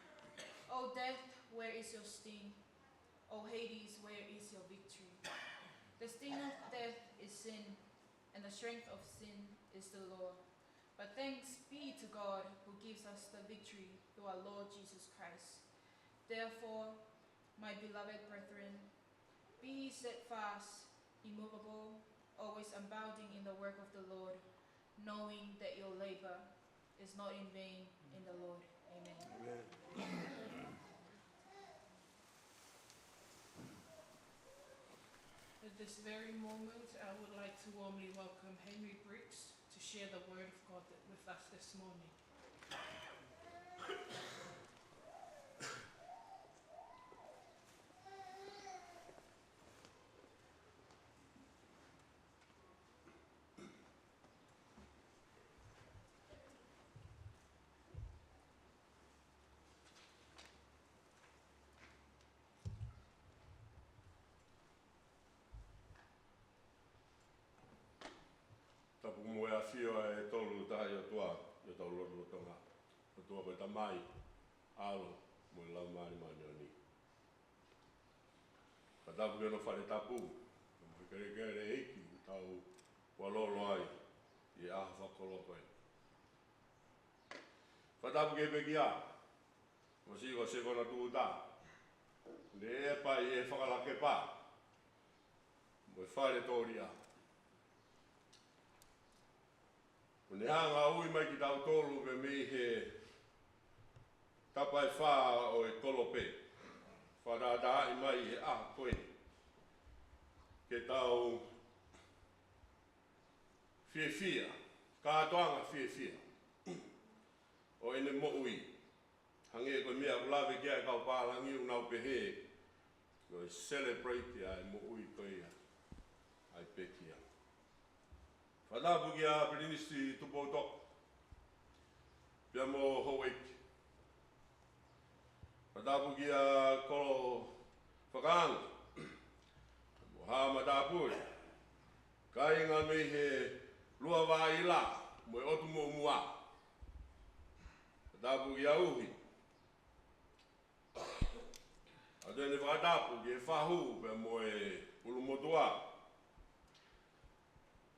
O death, where is your sting? O Hades, where is your victory? The sting of death is sin, and the strength of sin is the law. But thanks be to God who gives us the victory through our Lord Jesus Christ. Therefore, my beloved brethren, be steadfast, immovable, always abounding in the work of the Lord, knowing that your labor is not in vain in the Lord. Amen. Amen. At this very moment, I would like to warmly welcome Henry Briggs to share the word of God with us this morning. Tapu mo e ʻafio ʻa e Tolu Tahaʻi ʻOtua ʻi hotau lotolotonga. ʻOtua ko e Tamai, ʻAlo, mo e Laumālie Māʻoniʻoni. Fakatapu ki hono fale tapu, mo e kelekele ʻEiki, ʻoku tau fualolo ai ʻi he ʻaho fakakoloa ko eni. Fakatapu ki he pekia, mo siʻi ko Sekona Tuta, ne ʻi he fakalakepa mo e fale tōlia. ʻO ne hanga ʻo ui mai kitautolu mei he tapa ʻe fā ʻo e kolope, fakatātaaʻi mai he ʻaho ko eni, ke tau fiefia, kātoanga fiefia ʻo ʻene moʻui. Hangē ko e meʻa ʻoku lave ki ai e kau pālangi, ʻoku nau pehē, ko e celebrate ʻa e moʻui ko ia ʻa e pekia. Fakatapu kia Pilinisi Tupou Toko, pea mo houʻeiki. Fakatapu kia Kolo Fakaanga, mo Haʻa Matāpule, kāinga mei he Lua Vaʻa ʻIla mo e ʻOtu Muʻomuʻa. Fakatapu kia Uhi. ʻOatu ʻene fakatapu ki he fahu pea mo e ʻulumotuʻa,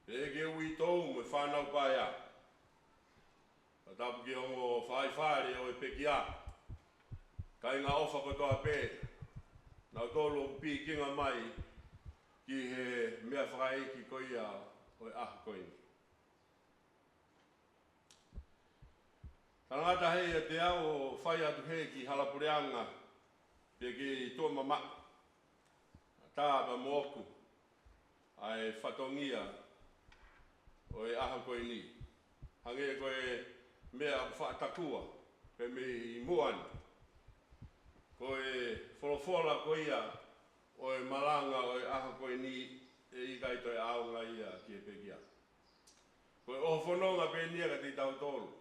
pea ki he uitou mo e fānau paea. Fakatapu ki he ongo faifale ʻo e pekia, kāinga ʻofa kotoa pē, nautolu ʻoku pikinga mai ki he meʻa fakaʻeiki ko ia ʻo e ʻaho ko eni. Talangata he ʻiate au ʻo fai atu he ki hala puleʻanga, pea ke tuʻu mamaʻo, tā pea moʻoku ʻa e fatongia ʻo e ʻaho ko eni. Hangē ko e meʻa ʻoku faʻa takua pē mei muʻa ni, ko e folofola ko ia ʻo e malanga ʻo e ʻaho ko eni ʻe ʻikai toe ʻaonga ia ki he pekia. Ko e ʻohofononga pē eni ia kiate kitautolu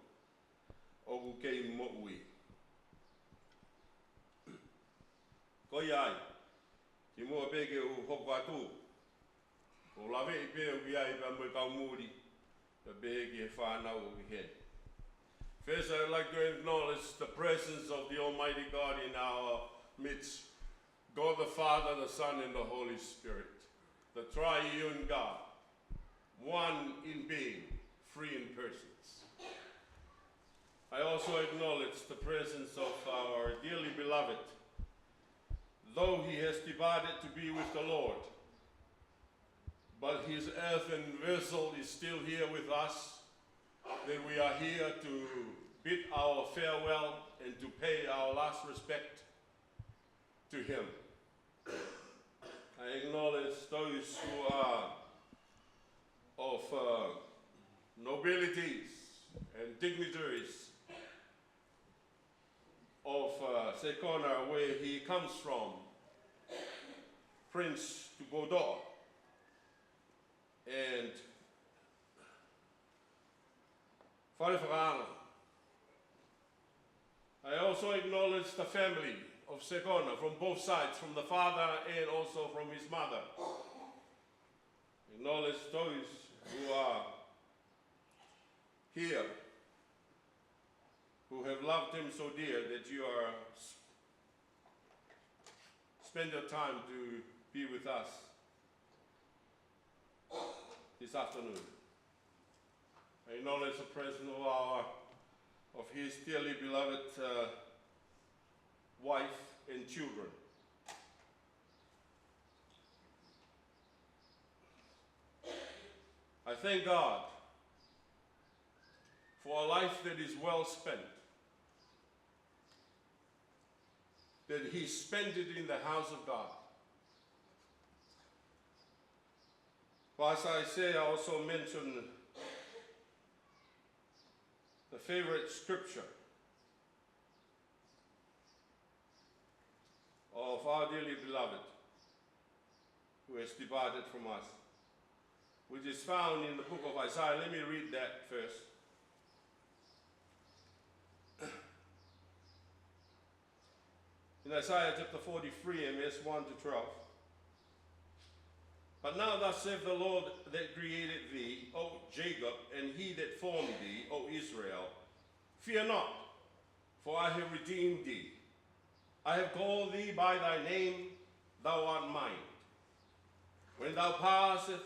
ʻoku kei moʻui. Ko ia ai, kimuʻa pē ke u hoko atu, ʻoku ou laveʻi pē ʻoku ʻi ai pē mo e kau muli, pea pehē ki he fānau ʻoku ʻi heni. First, I'd like to acknowledge the presence of the Almighty God in our midst, God the Father, the Son, and the Holy Spirit, the triune God, one in being, three in persons. I also acknowledge the presence of our dearly beloved. Though he has departed to be with the Lord, but his earthen vessel is still here with us, then we are here to bid our farewell and to pay our last respect to him. I acknowledge those who are of, uh, nobilities and dignitaries of, uh, Sekona, where he comes from, Prince Tupotoʻa and Fale Fakaanga. I also acknowledge the family of Sekona from both sides, from the father and also from his mother. Acknowledge those who are here, who have loved him so dear that you are s-, spend your time to be with us this afternoon. I acknowledge the presence of our, of his dearly beloved, uh, wife and children. I thank God for a life that is well spent, that he spent it in the house of God. For as I say, I also mention the favorite scripture of our dearly beloved who has departed from us, which is found in the book of Isaiah. Let me read that first. In Isaiah chapter forty-three and verse one to twelve. But now thus saith the Lord that created thee, O Jacob, and he that formed thee, O Israel, fear not, for I have redeemed thee. I have called thee by thy name, thou art mine. When thou passest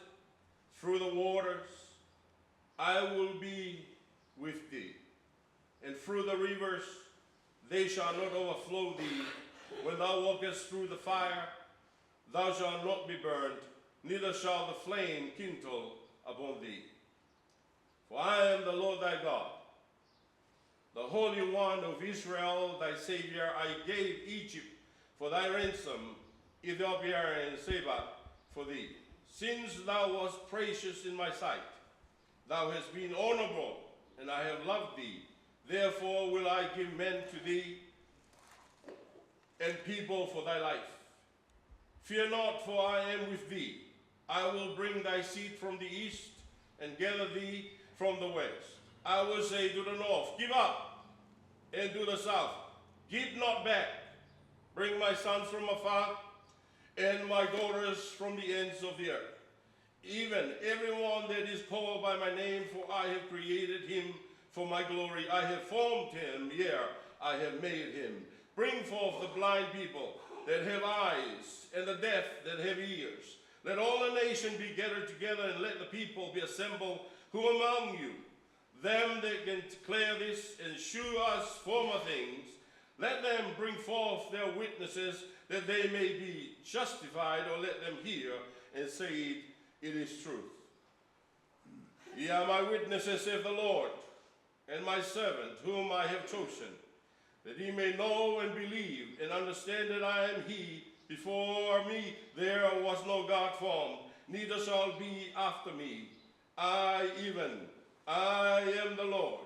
through the waters, I will be with thee. And through the rivers, they shall not overflow thee. When thou walkest through the fire, thou shalt not be burned, neither shall the flame kindle upon thee. For I am the Lord thy God, the Holy One of Israel, thy Savior. I gave Egypt for thy ransom, Ethiopia and Seba for thee. Since thou wast precious in my sight, thou hast been honorable, and I have loved thee. Therefore will I give men to thee, and people for thy life. Fear not, for I am with thee. I will bring thy seed from the east and gather thee from the west. I will say to the north, give up, and to the south, give not back. Bring my sons from afar, and my daughters from the ends of the earth. Even everyone that is called by my name, for I have created him for my glory. I have formed him, yea, I have made him. Bring forth the blind people that have eyes, and the deaf that have ears. Let all the nation be gathered together, and let the people be assembled who among you them that can declare this and shew us former things, let them bring forth their witnesses, that they may be justified, or let them hear and say it, it is truth. Ye are my witnesses, saith the Lord, and my servant whom I have chosen, that he may know and believe and understand that I am he. Before me there was no God formed, neither shall be after me. I, even I, am the Lord,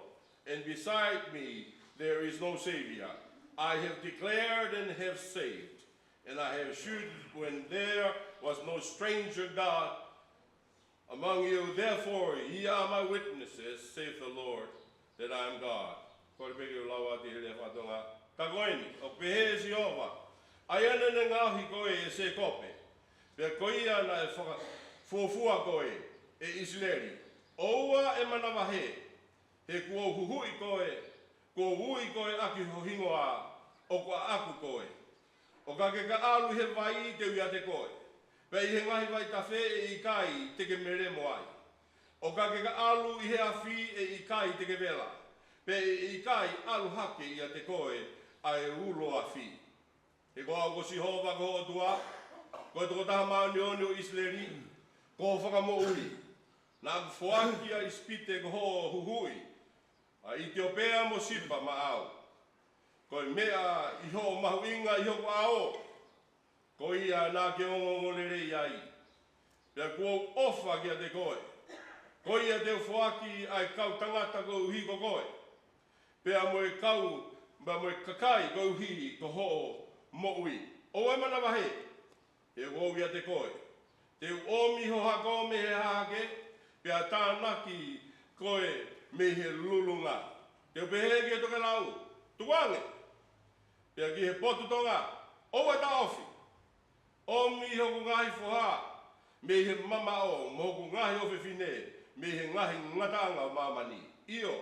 and beside me there is no Savior. I have declared and have saved, and I have shewed when there was no stranger God among you. Therefore ye are my witnesses, saith the Lord, that I am God. Kole pē ke u lau atu he lea faka-Tonga. Ka ko eni, ʻoku pehē ʻe Sihova, ʻa ia naʻa ne ngaohi koe ʻe Sēkope, pea ko ia naʻe fakafuofua koe ʻe ʻIsileli, ʻoua ʻe manavahē, he kuo u huhuʻi koe, kuo u ui koe ʻaki ho hingoa, ʻoku ʻaʻaku koe. ʻO ka ke ka ʻalu ʻi he vai, te u ʻiate koe, pea ʻi he ngaahi vaitafe ʻe ʻikai te ke melemo ai. ʻO ka ke ka ʻalu ʻi he afi, ʻe ʻikai te ke vela, pea ʻe ʻikai ʻalu hake ʻiate koe ʻa e ulo afi. He ko au ko Sihova ko ho ʻOtua, ko e Tokotaha Māʻoniʻoni ʻo ʻIsileli, ko ho Fakamoʻui, naʻa ku foaki ʻa ʻIsipite ko hoʻo huhuʻi, ʻa ʻItiopea mo Sipa maʻau. Ko e meʻa ʻi hoʻo mahuʻinga ʻi hoku ʻao, ko ia naʻa ke ongoongolelei ai, pea kuo u ʻofa kiate koe. Ko ia te u foaki ʻa e kau tangata koeʻuhi ko koe, pea mo e kau, pea mo e kakai koeʻuhi ko hoʻo moʻui. ʻOua ʻe manavahē, he ʻoku ou ʻiate koe. Te u ʻomi ho hako mei he hahake, pea tānaki koe mei he lulunga. Te u pehē ki he tokelau, Tukuange! Pea ki he potu tonga, ʻOua ʻe taʻofi! ʻOmi hoku ngaahi foha mei he mamaʻo, mo hoku ngaahi ʻofefine mei he ngaahi ngataʻanga ʻo māmani. ʻIo,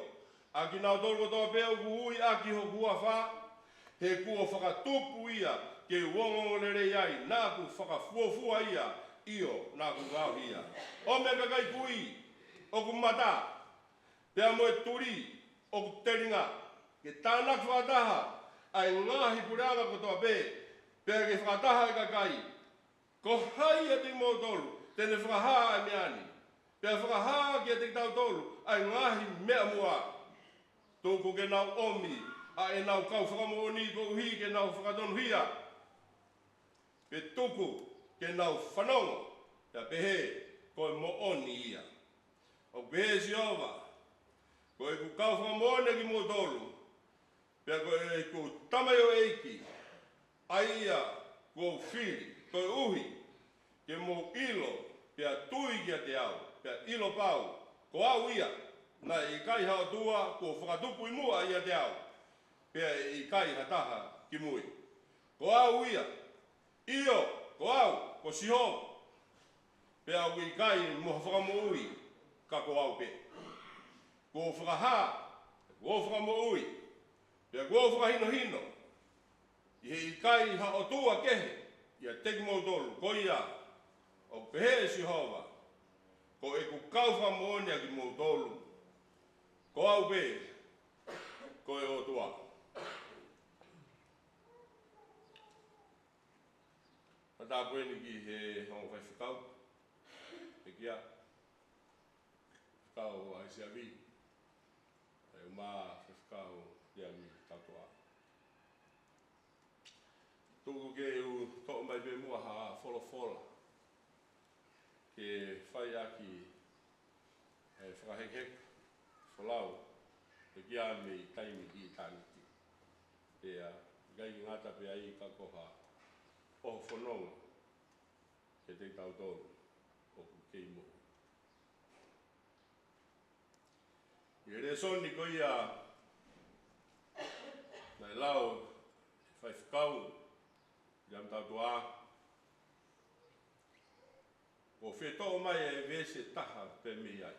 ʻa kinautolu kotoa pē ʻoku ui ʻaki hoku huafa, he kuo fakatupu ia ke u ongoongolelei ai, naʻa ku fakafuofua ia, ʻio, naʻa ku ngaohi ia. ʻOmi ʻa e kakai kui ʻoku mata, pea mo e tuli ʻoku telinga, ke tānaki fakataha ʻa e ngaahi puleʻanga kotoa pē, pea ke fakataha ʻa e kakai. Ko hai ʻiate kimoutolu te ne fakahā ʻa e meʻa ni, pea fakahā kiate kitautolu ʻa e ngaahi meʻa muʻa? Tuku ke nau ʻomi ʻa ʻenau kau fakamoʻoni koeʻuhi ke nau fakatonuhia, pe tuku ke nau fanongo, pea pehē, Ko e moʻoni ia. ʻOku pehē ʻe Sihova, Ko ʻeku kau fakamoʻoni ʻa kimoutolu, pea ko ʻeku tamaioʻeiki, ʻa ia kuo u fili, koeʻuhi ke mou ʻilo, pea tui kiate au, pea ʻilo pau, ko au ia, naʻe ʻikai ha ʻotua kuo fakatupu ʻi muʻa ʻiate au, pea ʻe ʻikai ha taha kimui. Ko au ia, ʻio, ko au, ko Sihova, pea ʻoku ʻikai mo ha fakamoʻui ka ko au pē. Kuo u fakahā, kuo u fakamoʻui, pea kuo u fakahinohino, ʻi he ʻikai ha ʻotua kehe ʻiate kimoutolu. Ko ia, ʻoku pehē ʻe Sihova, Ko ʻeku kau fakamoʻoni ʻa kimoutolu, ko au pē ko e ʻOtua. Fakatapu eni ki he ongo faifekau, pekia, faifekau ʻAisiavi, ʻa e uma faifekau Liami Tautoa. Tuku ke u toʻo mai pē muʻa ha folofola ke fai ʻaki e fakahekeheka, folau, pekia, mei taimi ki ʻitāniti. Pea ʻikai ke ngata pē ai ka ko ha ʻoho fononga kiate kitautolu ʻoku kei moʻui. ʻI he lēsoni ko ia naʻe lau ʻe he faifekau Liami Tautoa, ʻoku fetoʻo mai e veesi ʻe taha pē mei ai.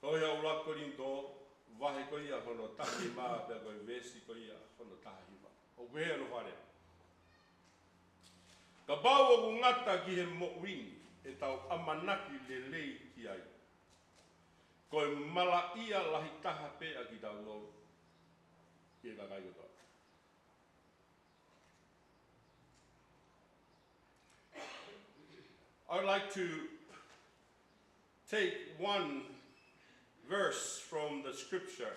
Tohi ʻa ʻUluaki Kolinitō, vahe ko ia hono taha nima, pea ko e veesi ko ia hono taha hiva. ʻOku pehē hono fakalea: Kapau ʻoku ngata ki he moʻui ni ʻetau ʻamanaki lelei ki ai, ko e malaʻia lahi taha pē ʻa kitautolu ki he kakai kotoa. I would like to take one verse from the scripture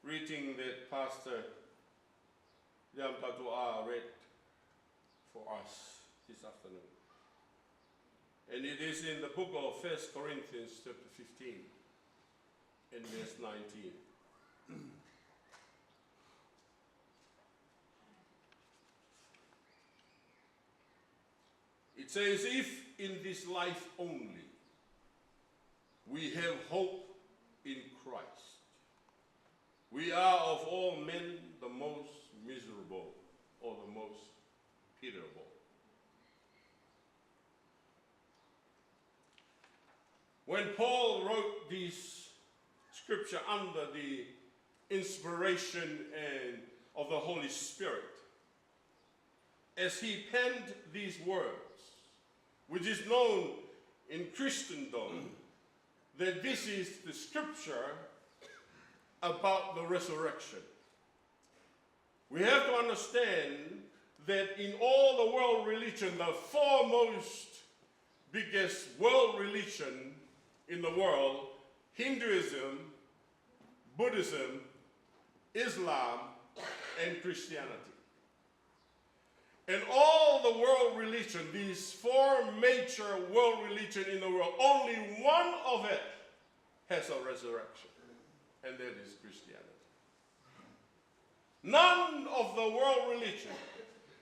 reading that Pastor Liam Patu'a read for us this afternoon. And it is in the book of First Corinthians chapter fifteen and verse nineteen. It says, "If in this life only we have hope in Christ, we are of all men the most miserable or the most pitiable." When Paul wrote this scripture under the inspiration and of the Holy Spirit, as he penned these words, which is known in Christendom that this is the scripture about the resurrection. We have to understand that in all the world religion, the foremost biggest world religion in the world, Hinduism, Buddhism, Islam, and Christianity. And all the world religion, these four major world religion in the world, only one of it has a resurrection, and that is Christianity. None of the world religion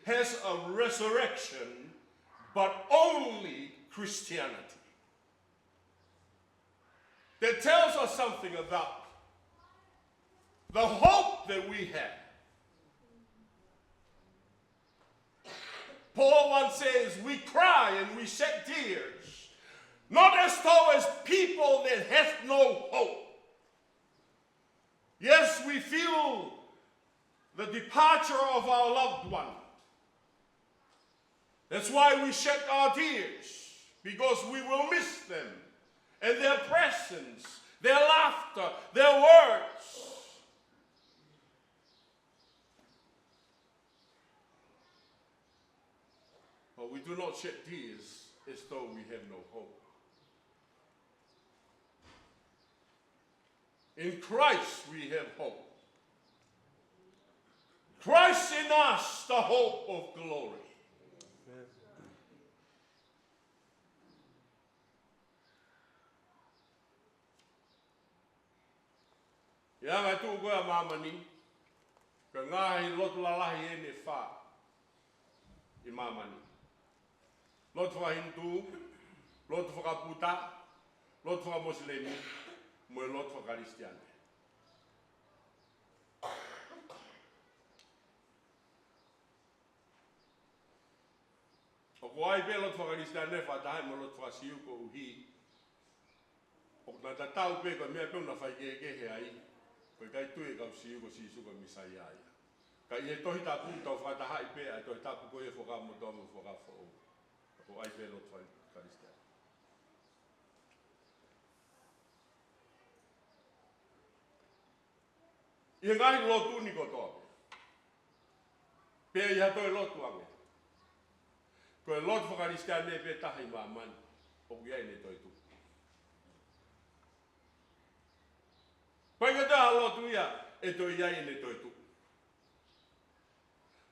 has a resurrection, but only Christianity. That tells us something about the hope that we have. Paul once says, "We cry and we shed tears, not as though as people that have no hope." Yes, we feel the departure of our loved one. That's why we shed our tears, because we will miss them and their presence, their laughter, their words. But we do not shed tears as though we have no hope. In Christ we have hope. Christ in us, the hope of glory. ʻI he anga e tuʻu ko ē ʻa māmani, ko e ngaahi lotu lalahi ʻe fā ʻi māmani. Lotu faka-Hinitū, lotu faka-Puta, lotu faka-Mosilemi, mo e lotu faka-Kalisitiane. ʻOku ʻi ai pē lotu faka-Kalisitiane fakataha mo e lotu faka-Siu koeʻuhi ʻoku na tatau pē ko e meʻa pē ʻoku na faikehekehe ai, ko e ʻikai tui e kau Siu ko Sīsū ko e Mīsaia ia. Ka ʻi he Tohi Tapu tau fakatahaʻi pē ʻa e Tohi Tapu ko ia Fuakava Motuʻa mo Fuakava Foʻou. ʻOku ʻi ai pē lotu faka-Kalisitiane. ʻI he ngaahi lotu ni kotoa pē, pe ʻi ha toe lotu ange, ko e lotu faka-Kalisitiane pē taha ʻi māmani ʻoku ʻi ai ʻene toetuʻu. Pea ʻikai ha lotu ia ʻe toe ʻi ai ʻene toetuʻu.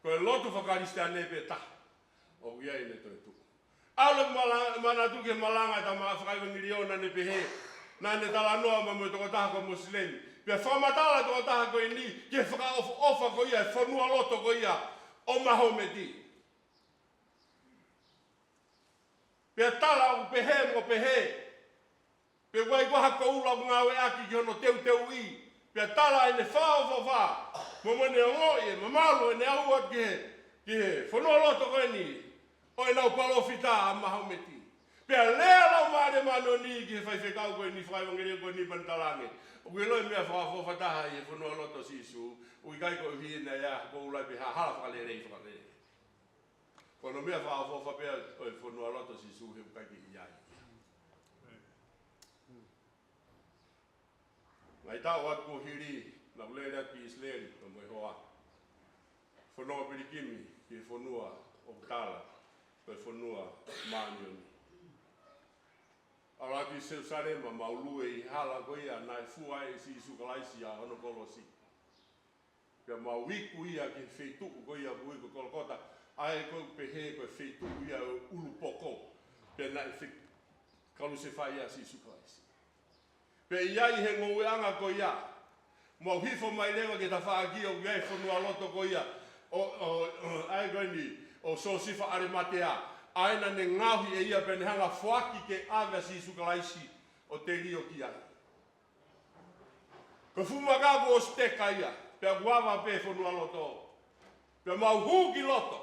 Ko e lotu faka-Kalisitiane pē taha ʻoku ʻi ai ʻene toetuʻu. ʻAlu e mala-, manatu ki he malanga ʻa e tama fakaʻevangeliō naʻa ne pehē, naʻa ne talanoa mai mo e tokotaha ko e Mosilemi. Pea fakamatala e tokotaha ko eni ki he fakaʻofoʻofa ko ia e fonualoto ko ia ʻo Mahometi. Pea tala ʻoku pehē mo pehē, pea ʻoku ʻi ai ko ha koula ʻoku ngāueʻaki ki hono teuteuʻi, pea tala ʻene fakaʻofoʻofa, mo ʻene ongoʻi e mamalu ʻene aʻu atu ki he, ki he fonualoto ko eni ʻo ʻenau palōfita ʻa Mahometi. Pea lea Laumālie Māʻoniʻoni ki he faifekau ko eni, fakaʻevangeliō ko eni, pea ne talaange, ʻoku ʻiloʻi e meʻa fakaʻofoʻofa taha ʻi he fonualoto ʻo Sīsū, ʻoku ʻikai ko e ʻuhi ʻene ʻi ai ha koula pe ha hala fakaleleiʻi fakaleleiʻi. Ko hono meʻa fakaʻofoʻofa pē ʻo e fonualoto ʻo Sīsū he ʻoku ʻikai ke ʻi ai. Ngaahi taʻu atu kuo hili, naʻa ku lele atu ki ʻIsileli pea mo e hoa. Fononga pilikimi ki he fonua ʻoku tala ko e fonua māʻoniʻoni. ʻAlu atu ki Selusalema, mau lue ʻi he hala ko ia naʻe fua ai ʻe Sīsū Kalaisi ʻa hono kolosi. Pea mau iku ia ki he feituʻu ko ia ʻoku ui ko Kolokota, ʻa ē ko ē ʻoku pehē ko e feituʻu ia ʻo e ʻulu poko. Pea naʻe fe-, kalusefai ai ʻa Sīsū Kalaisi. Pea ʻi ai he ngoueʻanga ko ia, mau hifo mai leva ki he tafaʻaki ʻoku ʻi ai e fonualoto ko ia ʻo, ʻo, ʻo, ʻa ē ko eni, ʻo Siosefa ʻAlimatea. ʻA ē naʻa ne ngaohi ʻe ia pea ne hanga ʻo foaki ke ʻave ʻa Sīsū Kalaisi ʻo telio ki ai. Ko e fuʻu maka kuo ʻosi teka ia, pea kuo ava pē fonualoto. Pea mau hū ki loto.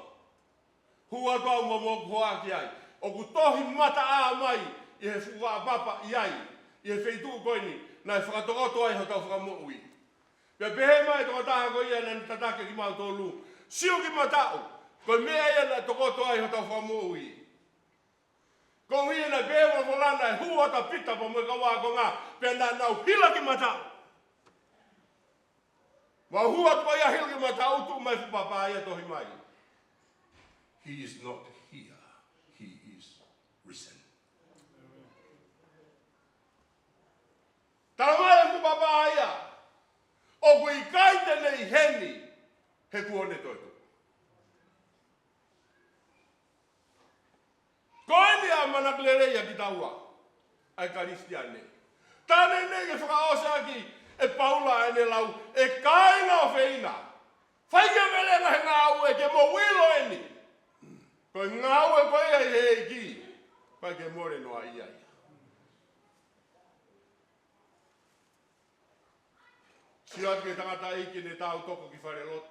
Hū atu au mo hoku hoa ki ai. ʻOku tohi mataʻā mai ʻi he fuʻu vaʻa papa ʻi ai, ʻi he feituʻu ko eni naʻe fakatokoto ai hotau Fakamoʻui. Pea pehē mai e tokotaha ko ia naʻa ne tataki kimautolu, sio ki mataʻu, ko e meʻa ia naʻe tokoto ai hotau Fakamoʻui. Koeʻuhi naʻe pehē ʻe he folofola naʻe hū atu ʻa Pita pea mo e kau ākonga, pea naʻa nau hila ki mataʻu. Mau hū atu pē ia hila ki mataʻu, tuʻu mai e fuʻu papa ia, tohi mai, "He is not here, he is risen." Tala mai e fuʻu papa ia, ʻoku ʻikai te ne ʻi heni, he kuo ne toetuʻu. Ko eni ʻa e ʻamanaki lelei ʻa kitaua ʻa e Kalisitiane. Tā neʻineʻi ke fakaʻosi ʻaki ʻe Paula ʻene lau, ʻe kāinga ʻofeina, fai ke velenga he ngāue ke mou ʻilo eni. Ko e ngāue ko ia ʻi he ʻEiki, ʻikai ke mole noa ia ia. Sio atu ki he tangataʻeiki naʻe tautoko ki falelotu.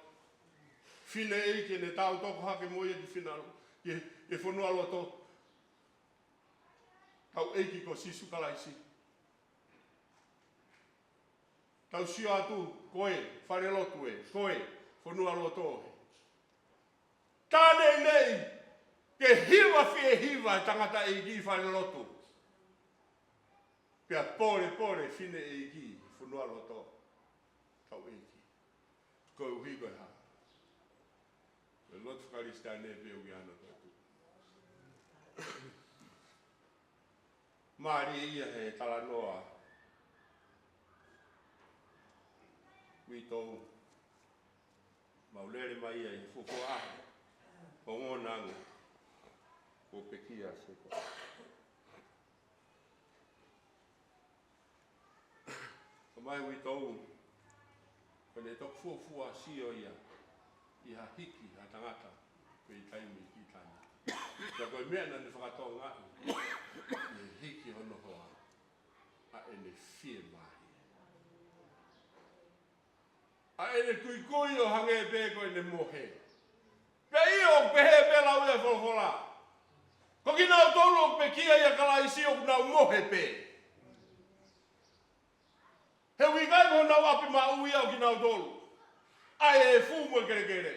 Fineʻeiki naʻe tautoko hake mo ia ki fina-, ki, ki fonualoto. Tau ʻEiki ko Sīsū Kalaisi. Tau sio atu, ko e falelotu ē, ko e fonualoto ē. Tā neʻineʻi ke hiva fie hiva e tangataʻeiki falelotu. Pea polepole fineʻeiki fonualoto. Tau ʻEiki. Koeʻuhi ko e hā? Ko e lotu Kalisitiane pē ʻoku ʻi ai hano toetuʻu. Mālie ia he talanoa, uitou, mau lele mai ia ʻi he fuofua ʻaho ʻo e ngaahi ʻaho kuo pekia ʻa Sēkope. Ka mai uitou, ko ʻene toki fuofua sio ia ʻi ha hiki ha tangata, pea ʻi taimi ki taimi. Pea ko e meʻa naʻa ne fakatokangaʻi, ʻi he hiki hono hoa, ʻa ʻene fiemālie. ʻA ʻene kuikui ʻo hangē pē ko ʻene mohe. Pea ʻio, ʻoku pehē pē lau ia ʻa e folofola. Ko kinautolu ʻoku pekia ʻia Kalaisi ʻoku nau mohe pē. He ʻoku ʻikai ko honau ʻapi maʻu ia ʻo kinautolu, ʻa e efu mo e kelekele.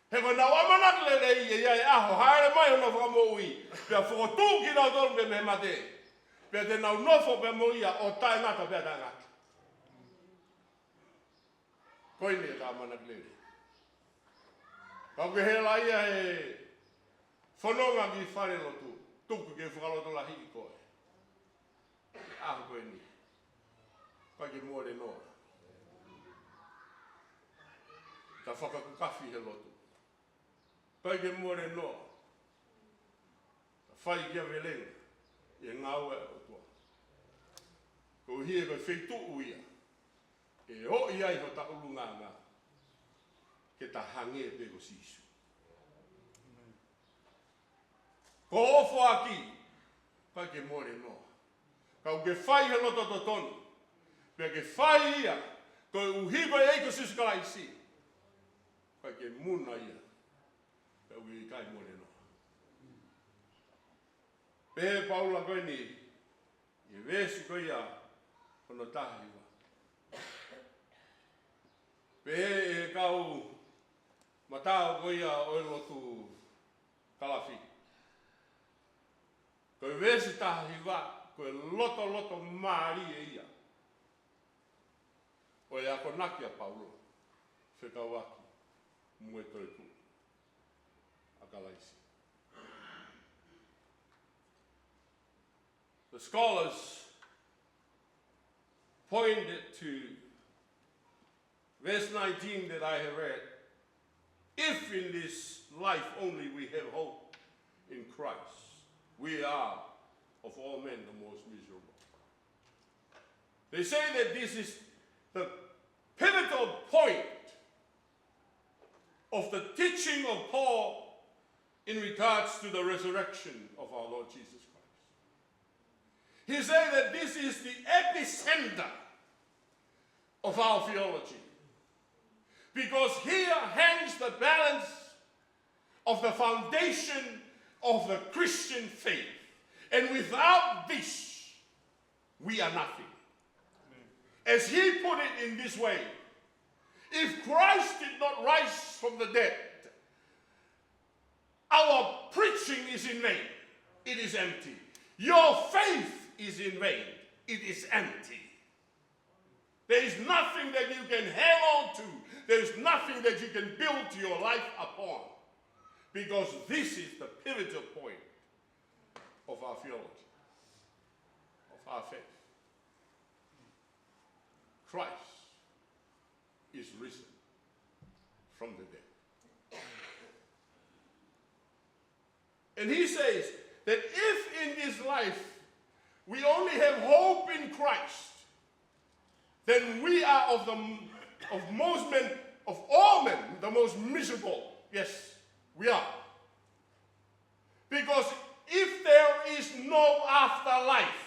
He ko ʻenau ʻamanaki lelei ʻe ʻi ai e ʻaho hāʻele mai hono Fakamoʻui, pea fokotuʻu kinautolu mei he mate. Pea te nau nofo pea mo ia ʻo taʻengata pea taʻengata. Ko eni ʻetau ʻamanaki lelei. Ka ʻoku ke hela ia he fononga ki falelotu, tuku ke fakalotolahiʻi koe. ʻAho ko eni, ʻikai ke mole noa. Ta fakakukafi he lotu, ʻikai ke mole noa. Ta fai kia velenga ʻi he ngāue ʻa e ʻOtua. Koeʻuhi ko e feituʻu ia ʻe ʻoʻi ai hota ʻulungaanga ke ta hangē pē ko Sīsū. Ko hoʻo foaki, ʻikai ke mole noa. Ka ʻoku ke fai he loto totonu, pea ke fai ia koeʻuhi ko e ʻEiki ko Sīsū Kalaisi, ʻikai ke muna ia, pea ʻoku ʻikai mole noa. Pehē ʻe Paula ko eni, ʻi he veesi ko ia hono taha hiva. Pehē ʻe he kau mataʻu ko ia ʻo e lotu Kalafi, ko e veesi taha hiva, ko e lotoloto mālie ia ʻo e akonaki ʻa Paula fekauʻaki mo e toetuʻu ʻa Kalaisi. The scholars pointed to verse nineteen that I have read. If in this life only we have hope in Christ, we are of all men the most miserable. They say that this is the pivotal point of the teaching of Paul in regards to the resurrection of our Lord Jesus Christ. He said that this is the epicenter of our theology, because here hangs the balance of the foundation of the Christian faith. And without this, we are nothing. As he put it in this way, if Christ did not rise from the dead, our preaching is in vain. It is empty. Your faith is in vain. It is empty. There is nothing that you can hang on to. There is nothing that you can build your life upon. Because this is the pivotal point of our theology, of our faith. Christ is risen from the dead. And he says that if in this life we only have hope in Christ, then we are of the, of most men, of all men, the most miserable. Yes, we are. Because if there is no afterlife,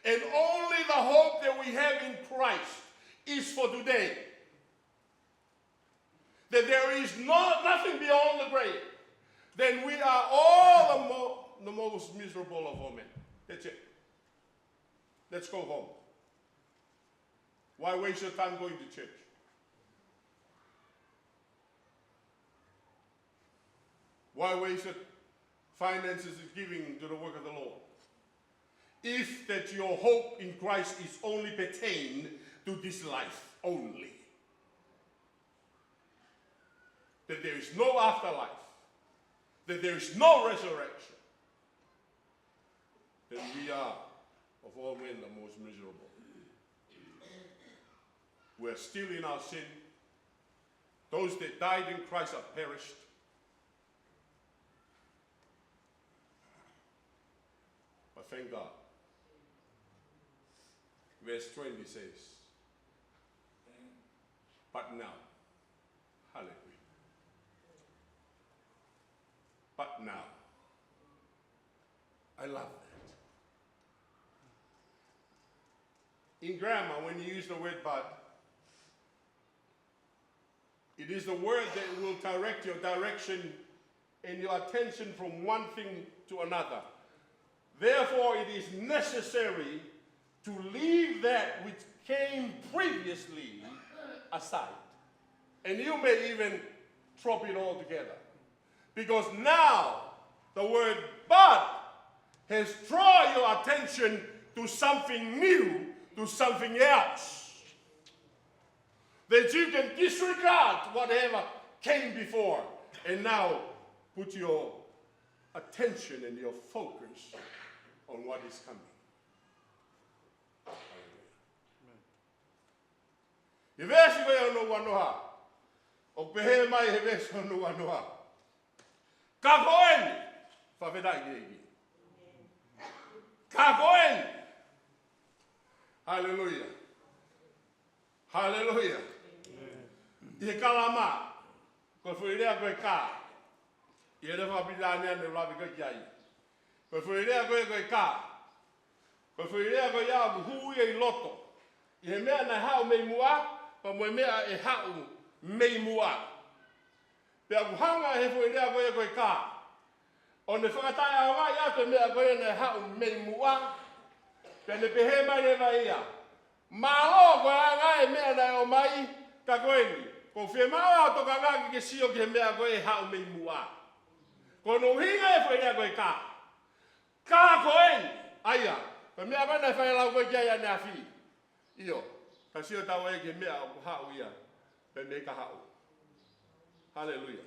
and only the hope that we have in Christ is for today, that there is no, nothing beyond the grave, then we are all the, mo- the most miserable of all men. That's it. Let's go home. Why waste your time going to church? Why waste your finances in giving to the work of the Lord? If that your hope in Christ is only pertained to this life only, that there is no afterlife, that there is no resurrection, then we are, of all men, the most miserable. We are still in our sin. Those that died in Christ are perished. But thank God. Verse twenty says, "But now," hallelujah. "But now." I love that. In grammar, when you use the word "but," it is the word that will direct your direction and your attention from one thing to another. Therefore, it is necessary to leave that which came previously aside. And you may even drop it altogether. Because now the word "but" has drawn your attention to something new, to something else. That you can disregard whatever came before and now put your attention and your focus on what is coming. He veesi ko ē hono uanoa, ʻoku pehē mai he veesi hono uanoa, ka ko eni, fakafetaʻi ki he ʻEiki. Ka ko eni. Haleluia. Haleluia. ʻI he Kalama, ko e foʻi lea ko e ka. ʻI he lea fakapilitānia ne u lave ko ē ki ai. Ko e foʻi lea ko ē ko e ka. Ko e foʻi lea ko ia ʻoku hū ia ʻi loto ʻi he meʻa naʻe haʻu mei muʻa, pea mo e meʻa ʻe haʻu mei muʻa. Pea ʻoku hanga ʻe he foʻi lea ko ia ko e ka ʻo ne fakataʻeʻaongaʻi atu e meʻa ko ia naʻe haʻu mei muʻa. Pea ne pehē mai leva ia, mālō ko e anga e meʻa naʻe ʻomai, ka ko eni, ʻoku ou fiemaʻu ʻa hoʻo tokangaʻaki ke sio ki he meʻa ko ē ʻe haʻu mei muʻa. Ko hono ʻuhinga e foʻi lea ko e ka. Ka ko eni, ʻa ia, ko e meʻa ko ē naʻe fai lau ko ē ki ai ʻaneafi. ʻIo, ka sio taua ia ki he meʻa ʻoku haʻu ia, pea mei ka haʻu. Haleluia.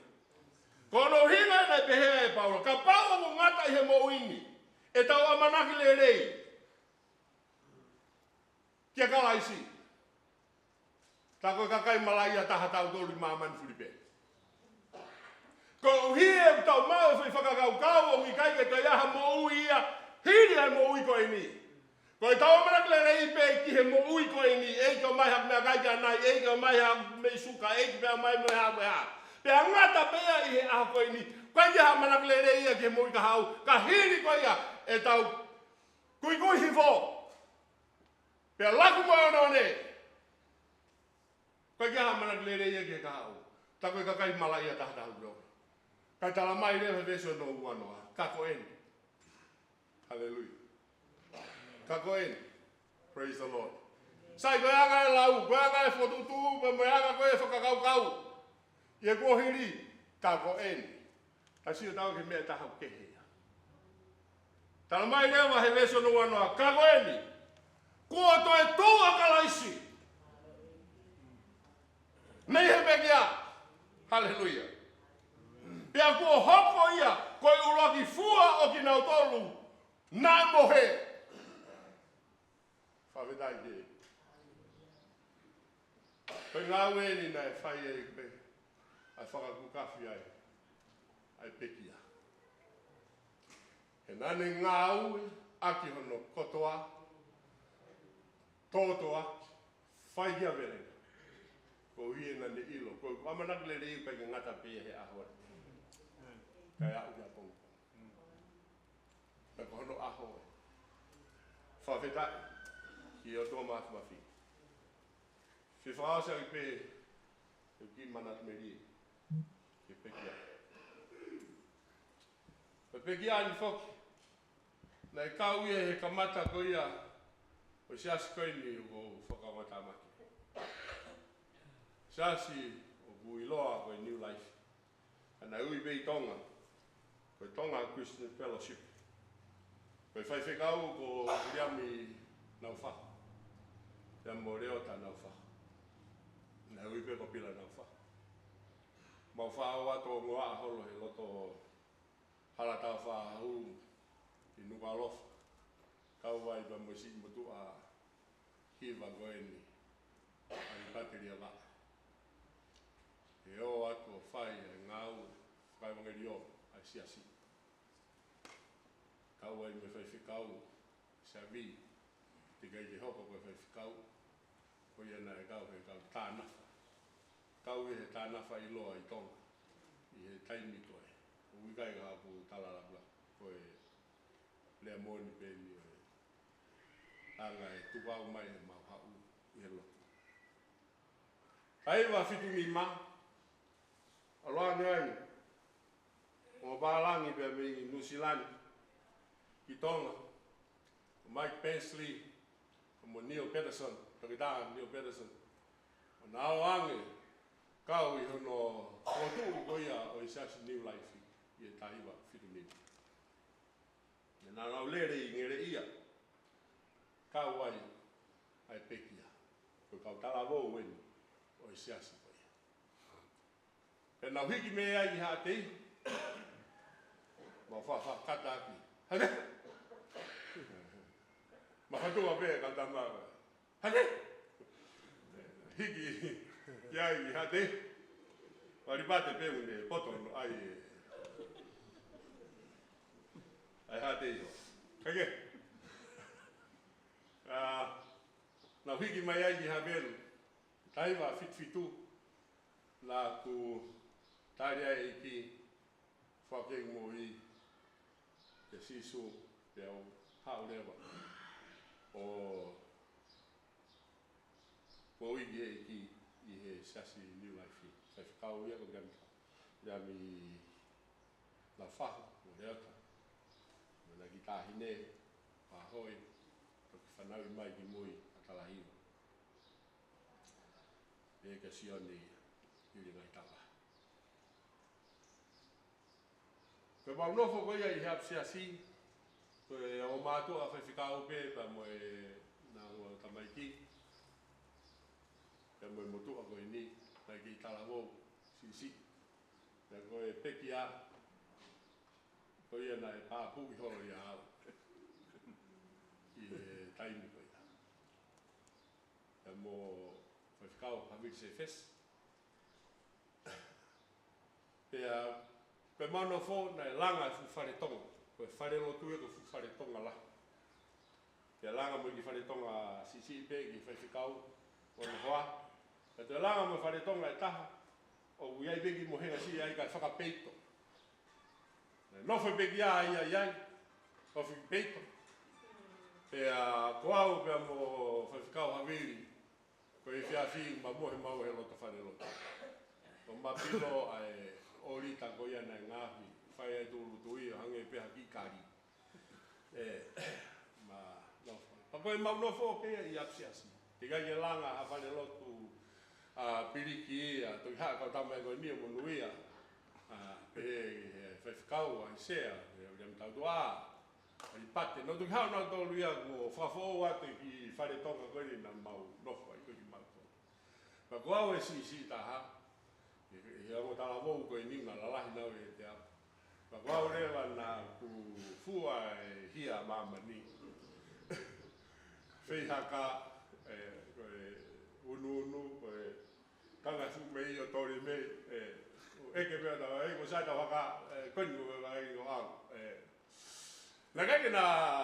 Ko hono ʻuhinga naʻe pehē ʻe Paula, kapau ʻoku ngata ʻi he moʻui ni ʻetau ʻamanaki lelei kia Kalaisi, tā ko e kakai malaʻia taha tautolu ʻi māmani fulipē. Koeʻuhi ʻoku tau maʻu e foʻi fakakaukau ʻoku ʻikai ke toe ʻi ai ha moʻui ia hili ʻa e moʻui ko eni. Ko ʻetau ʻamanaki lelei pē ki he moʻui ko eni, ʻEiki ʻomai haʻaku meʻakai ke ʻanai, ʻEiki ʻomai haʻaku meʻi suka, ʻEiki pea ʻomai mo e hā mo e hā. Pea ngata pē ia ʻi he ʻaho ko eni, ʻoku ʻikai ke ʻi ai ha ʻamanaki lelei ia ki he moʻui kahaʻu, ka hili ko ia ʻetau kuikui hifo, pea laku mo e ʻoneʻone. ʻOku ʻikai ke ʻi ai ha ʻamanaki lelei ia ki he kahaʻu, tā ko e kakai malaʻia taha tautolu. Kae talamai leva he veesi hono uanoa, ka ko eni. Haleluia. Ka ko eni. Praise the Lord. Sai, ko e anga e lau, ko e anga e fokotuʻutuʻu, ko e anga ko e fakakaukau ʻi he kuohili, ka ko eni. Ka sio atu ki he meʻa ʻe taha ʻoku kehe ia. Talamai leva he veesi hono uanoa, ka ko eni, kuo toetuʻu ʻa Kalaisi mei he pekia. Haleluia. Pea kuo hoko ia ko e ʻuluaki fua ʻo kinautolu naʻe mohe. Fakafetaʻi ki he Ko e ngāue eni naʻe fai ai pē ʻa e fakakukafi ai ʻa e pekia. He naʻa ne ngāue ʻaki hono kotoa, tōtōaki, fai kia Vele. Koeʻuhi naʻa ne ʻilo, ko e ʻamanaki lelei ʻoku ʻikai ke ngata pē ia he ʻaho ni, kae aʻu ki ʻapongipongi. Pea ko hono ʻaho ē. Fakafetaʻi ki he ʻOtua Māfimafi. Fie fakaʻosi ʻaki pē ʻeku kiʻi manatu melie ki he pekia. Ko e pekia ni foki, naʻe kau ia he kamata ko ia ʻo e siasi ko eni ʻoku ou fakaongoʻi atu ki ai. Siasi ʻoku ʻiloa ko e New Life. Ka naʻe ui pē ʻi Tonga ko e Tonga Christian Fellowship. Ko e faifekau ko Viliami Naufahu, pea mo Leota Naufahu. Naʻe ui pē ko Pila Naufahu. Mau faʻa ō atu ʻo ngoaʻa holo he loto Hala Taufaʻāhau ʻi Nukuʻalofa, kau ai pea mo e siʻi motuʻa hiva ko eni, ʻAlipate Liavaʻa. ʻE ō atu ʻo fai e ngāue fakaʻevangeliō ʻa e siasi. Kau ai mo e faifekau Savi, teʻeki ai ke hoko ko e faifekau, ko ia naʻe kau he kau tānafa. Kau ia he tānafa ʻiloa ʻi Tonga ʻi he taimi ko ē. ʻOku ʻikai ke u tala lava ko e lea moʻoni pē eni ʻo e anga e tuku mai ʻemau haʻu ʻi he lotu. Taha hiva fitu nima, ʻalu ange ai ʻo pālangi pē mei Nuʻusila ki Tonga, Mike Pensley, mo Neil Peterson, Toketā Neil Peterson. ʻO nau ō ange kau ʻi hono fokotuʻu ko ia ʻo e siasi New Life ʻi he taha hiva fitu nima. Naʻa nau lele ʻi Ngeleʻia, kau ai ʻa e pekia. Ko e kau talavou eni ʻo e siasi ko ia. Pea nau hiki mei ai ki Haʻatei. Mau faʻa fakakata ʻaki. Hale? Mau fatua pē kau tama. Hale? Hiki ia ʻi Haʻatei. ʻAlipate pē ʻoku ne poto noa ai e, ʻa e Haʻatei ʻo. Kae kehe, ʻa, nau hiki mai ai ki Havelu. Taha hiva fitu fitu, naʻa ku tali ai e ʻEiki, fakamoʻui kia Sīsū, pea u haʻu leva ʻo moʻui ki he ʻEiki ʻi he siasi New Life. Faifekau ia ko Viliami, Viliami Naufahu, mo Leota, mo ʻena kiʻi taʻahine, Pahoi, toki fanauʻi mai ki mui ʻa Talahiva. Pea kia Sione ia, ʻi he ngaahi tapa. Ko ʻemau nofo ko ia ʻi he ʻapisiasi, ko e ongo mātuʻa faifekau pē, pea mo ʻena ongo tamaiki, pea mo e motuʻa ko eni, naʻe kei talavou siʻisiʻi. Pea ko e pekia, ko ia naʻe pāpuʻi holo ia au. e taimi ko ia. Pea mo Faifekau Havili Sefesi. Pea, pea mo hono foʻi naʻe langa e fuʻu fale Tonga, ko e fale lotu ia ko e fuʻu fale Tonga lahi. Pea langa mo e kiʻi fale Tonga siʻisiʻi pē ki he faifekau ʻo hono hoa. Pea toe langa mo e fale Tonga ʻe taha, ʻoku ʻi ai pē kiʻi mohenga siʻi ai kae fakapeito. Nofo pē ki ai, ai, ai. Nofo ki peito. Pea ko au pea mo Faifekau Havili, ko e efiafi ma mohe mau he loto fale lotu. Ko ma pilo ai ʻo lita ko ia naʻe ngaohi, fai ai tūʻulutui ʻo hangē pē ha kiʻi kali. ʻE, ma nofo. Pea ko e mau nofo pē ia ʻi ʻapisiasi. Teʻeki ai ke langa ha fale lotu, ʻa, piliki ia, toki haʻu e kau tama ko eni ʻo monūʻia. ʻA, pehē ʻe he faifekau, ʻa, ʻi Sea, ʻe, ʻe Tautuʻa, ʻa, ʻi Pate. Nau toki haʻu nautolu ia kuo fakafoʻou atu e kiʻi fale Tonga ko eni naʻa mau nofo ai, ko e kiʻi mau ko. Pea ko au e siʻisiʻi taha, ʻi he, ʻi he ongo talavou ko eni naʻa lalahi naua ʻiate au. Pea ko au leva naʻa ku fua e hia ʻa māmani. Feihaka, ʻe, ko e unuunu, ko e kanga fuʻu mei ʻo toli mei, ʻe, ʻo ʻeke pē ʻa tau, ʻe, ko sai tau haka, ʻe, ko eni ko e vai ko au, ʻe. Naʻe ʻikai ke na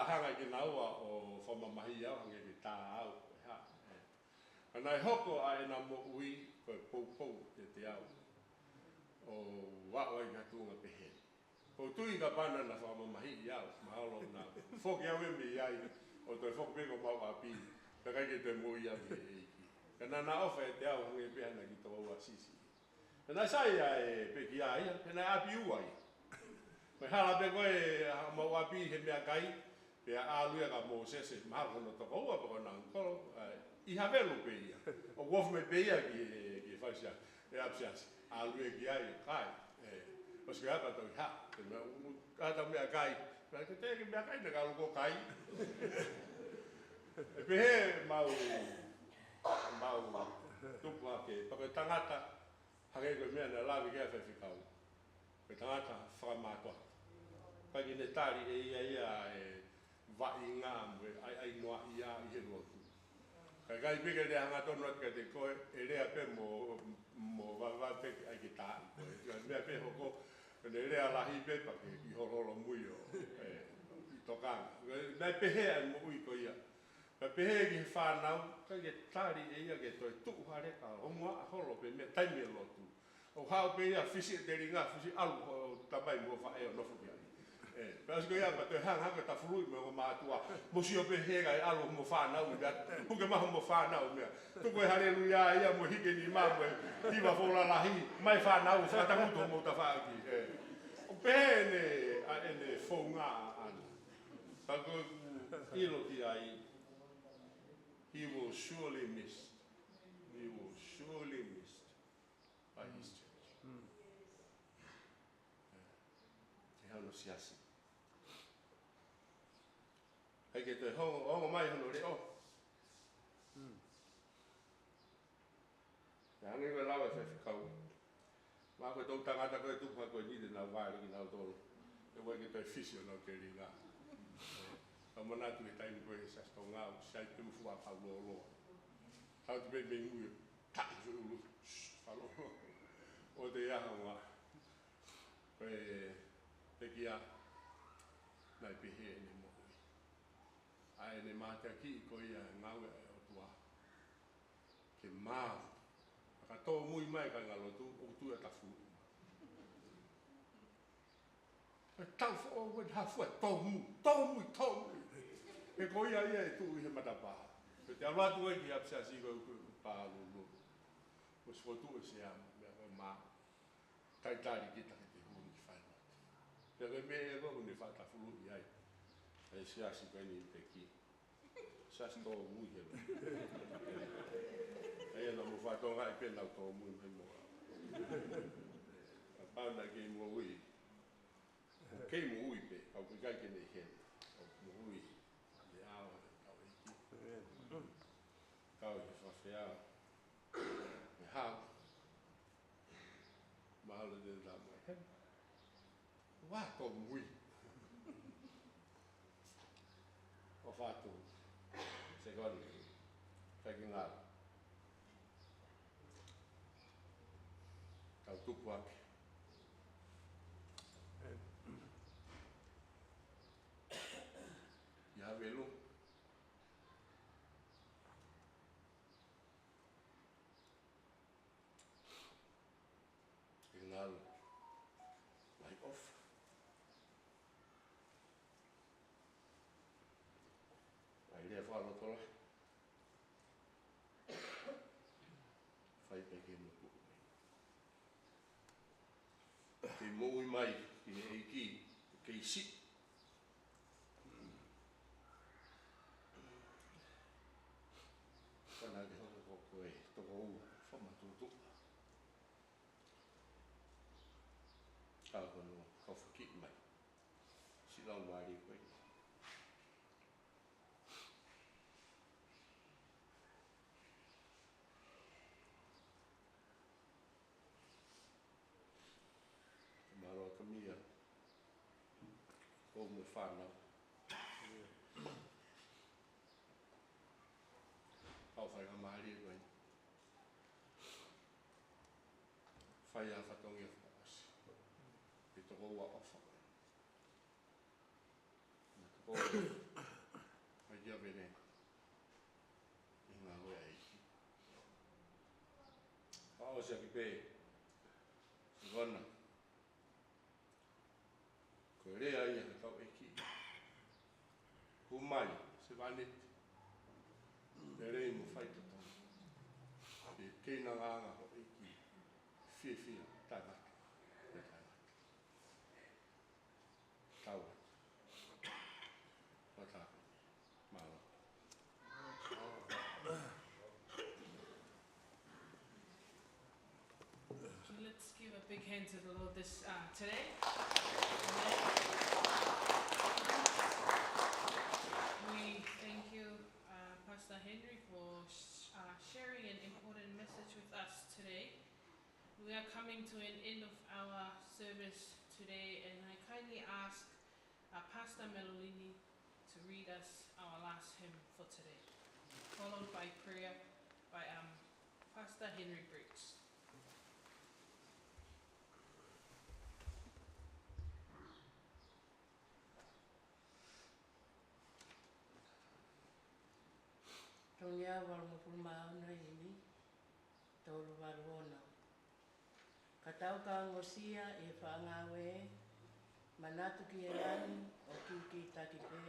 hanga ʻe kinaua ʻo fakamamahiʻi au, hangē ke tā au, ʻe hā, ʻe. Ka naʻe hoko ʻa ʻena moʻui ko e poupou kiate au ʻo aʻu ai ki ha tuʻunga pehē. ʻOku ou tui kapau naʻa na fakamamahiʻi au, mahalo naʻa foki au ia mei ai, ʻo toe foki pē ki homau ʻapi, pea ʻikai ke toe moʻui au ʻi he ʻEiki. Ka naʻa na ʻofa ʻiate au hangē pē ha kiʻi tokoua siʻisiʻi. Pea naʻe sai ʻa e pekia ia, pea naʻe ʻapi ua ia. Ko e hala pē ko ē ʻa homau ʻapi he meʻakai, pea ʻalu ia kia Mōsese, mahalo ko hono tokoua pe ko hono uncle, ʻa, ʻi Havelu pē ia. ʻOku ofi mai pē ia ki he, ki he fale siasi, ʻe ʻapisiasi. ʻAlu ia ki ai, kai, ʻe, ʻosi ko ia pea toki haʻu, pea naʻa ku ʻata meʻakai, pea ko e teke meʻakai naʻa ka alu ko kai. ʻE pehē mau, mau tupu hake, pea ko e tangata, hangē ko e meʻa naʻe lave ki ai e faifekau. Ko e tangata fakamātoato. ʻIkai ke ne tali ʻe ia ia e vaʻinga mo e ʻai, ʻai noaʻia ʻi he lotu. Ka ʻikai pē ke lea hangatonu atu kiate koe, ʻe lea pē mo, mo vave pē ke ʻai ke taaʻi koe. Ka meʻa pē hoko, ko ʻene lea lahi pē pea ke kiʻi holoholo mui ʻo, ʻe, ʻi tokanga. Naʻe pehē ʻa e moʻui ko ia. Pea pehē ki he fānau, ʻikai ke tali ʻe ia ke toe tuʻu hale ka homo aʻa holo pē meʻa taimi ʻe lotu. ʻO haʻu pē ia fisi e telinga, fisi ʻalu ho tamai mo faʻē ʻo nofo ki ai. ʻE, pea ʻosi ko ia pea toe hanga hake tafuluʻi mo e ongo mātuʻa. Mo sio pē he ka ʻe ʻalu mo fānau meʻa. Puke mai mo fānau meʻa. Tuku e haleluia ia mo hiki e nima mo e hiva foʻou lalahi. Mai fānau, fakatangutu mo tafaʻaki. ʻE. ʻO pehē ʻene, ʻa ʻene founga ʻaʻana. Pea ko ʻeku ʻilo ki ai, he will surely miss. He will surely miss by his church. Mm. ʻE, ʻe hono siasi. ʻIkai ke toe ongo, ongo mai hono leʻo. Mm. Naʻe hangē ko e lau ʻa e faifekau. Mahalo ko e toʻutangata ko ē tupu hake ko eni te nau vale kinautolu. ʻE ʻikai ke toe fisi honau telinga. Ka manatu he taimi ko ē he Siasi Tonga, ʻoku sai pē mo e fuʻu ʻakau lōloa. Tau tu pē mei mui, taʻi foʻi ʻulu. Shh, fakalōloa. ʻO te ia hanga. Ko e pekia naʻe pehē ʻene moʻui. ʻA ʻene mateakiʻi ko ia e ngāue ʻa e ʻOtua. Ke maau. Ka tōmui mai e kāingalotu, ʻoku tuʻu e tafulu. ʻE tau foʻou ʻe ha fua, tōmui, tōmui, tōmui. He ko ia ia ʻe tuʻu ʻi he matapā. Pea te ʻalu atu ai ki ʻapisiasi ko ē ʻoku pālulu. Mo siʻi fotu ʻe Sea, meʻa ko ē mā. Talitali kita ke te hū ni ki fai lotu. Pea ko e meʻa ia ko ē ʻoku ne fakatafuluʻi ai ʻa e siasi ko eni ʻi Peki. Siasi tōmui heni. ʻA ia naʻa mo fakatonga ʻi pē naʻa tōmui mai mo au. Kapau naʻa ke moʻui. ʻOku ke moʻui pē, ka ʻoku ʻikai ke ne heni. ʻOku moʻui. ʻA e ʻao, ʻa e kau ʻEiki. Kau ʻi he fakafeʻao. ʻE hau. Mahalo te ta mai heni. Ua tōmui. ʻO fatu. Kon, fai ke ngalo. Tau tuku ake. Ia velu. Ke ngalo. Mai off. Mai lea fakalotolahi. Fai pē ke moʻui mai. Ke moʻui mai ki he ʻEiki, ke isi. Kana ke hoko ko e tokoua fakamatuʻotuʻa. Ka ko hono kau faki mai. Siʻi laumālie ko ē. Mālō ʻatamai. Ko mo e fānau. Kau fai ka mālie ko ē. Fai ʻa e fatongia fakaʻosi. Ke tokoua ʻofa. Ko e, ʻai ke ʻave ʻene ngāue ʻa e ʻEiki. Fakaʻosi ʻaki pē, Sivana. Ko e lea ia ʻa e kau ʻeiki. Hū mai, Sivana. Lelei mo fai totonu. Ke kei ngāngā ho ʻeiki. Fiefia, taʻengata. Taʻengata. Tau. Mālō. So let's give a big hand to the Lord this, uh, today. We thank you, uh, Pastor Henry, for sh-, uh, sharing an important message with us today. We are coming to an end of our service today, and I kindly ask, uh, Pastor Melolini to read us our last hymn for today, followed by prayer by, um, Pastor Henry Briggs. Tolu valu ono, himi tolu valu ono. Ka tau ka ongosia ʻi he faʻa ngāue, manatu ki he langi ʻoku kikitaki pē.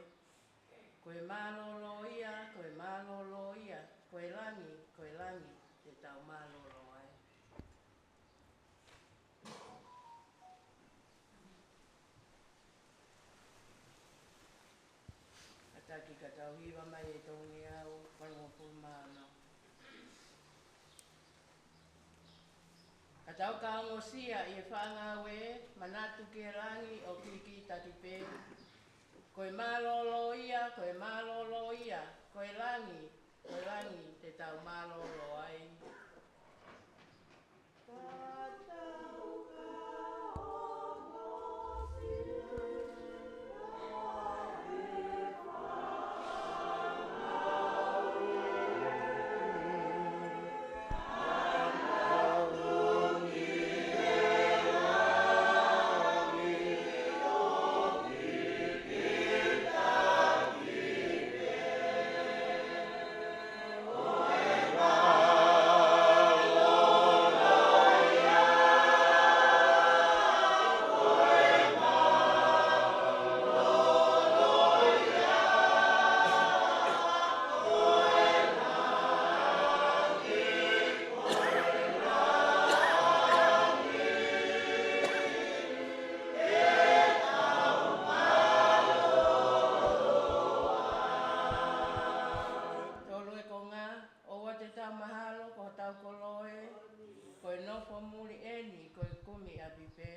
Ko e mālōlō ia, ko e mālōlō ia, ko e langi, ko e langi, te tau mālōlō ai. Kātaki ka tau hiva mai e tolu ngeau valungofulu mā ono. Ka tau ka ongosia ʻi he faʻa ngāue, manatu ki he langi ʻoku kikitaki pē. Ko e mālōlō ia, ko e mālōlō ia, ko e langi, ko e langi, te tau mālōlō ai. Tolu e konga, ʻoua te tau mahalo ko hotau koloa, ko e nofo muli eni, ko e kumi ʻapi pē.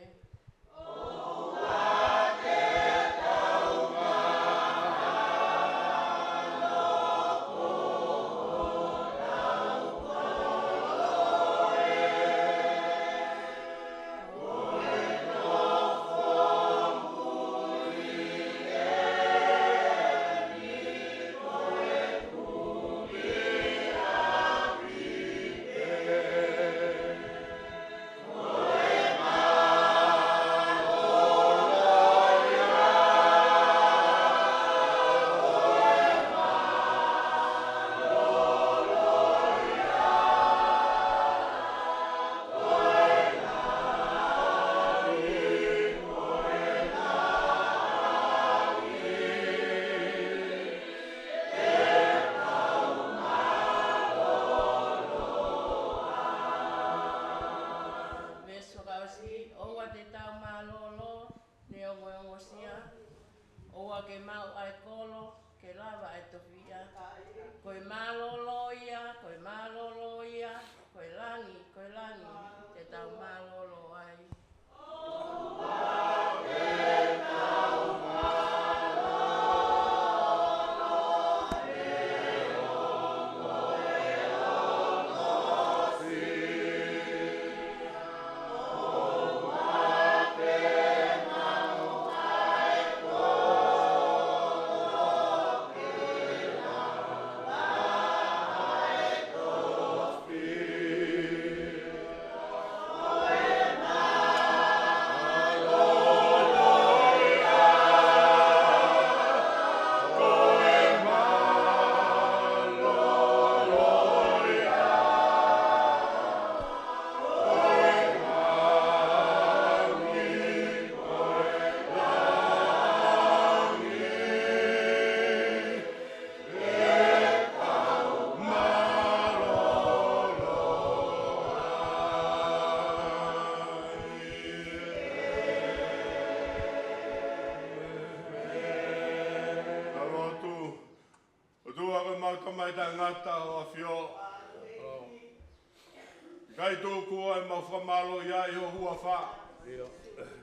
ʻIkai tuku ʻa e mau fakamālō ia ʻi ho huafa. ʻIo.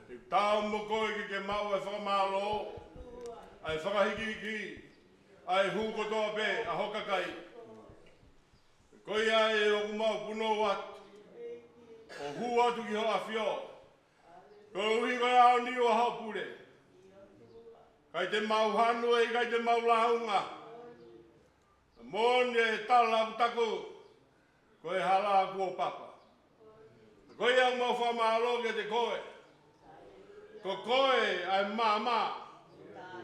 ʻE tau mo koe ke ke maʻu ʻa e fakamālō, ʻa e fakahīkihiki, ʻa e hū kotoa pē ʻa ho kakai. Ko ia ʻoku mau punou atu ʻo hū atu ki ho ʻAfio, koeʻuhi ko e ʻaoniu ʻa hoʻo pule. ʻIkai te mau hanu, ʻe ʻikai te mau lāunga. Moʻoni e tala ʻoku taku, ko e hala kuo papa. Ko ia ʻoku mau fakamālō kiate koe. Ko koe ʻa e maama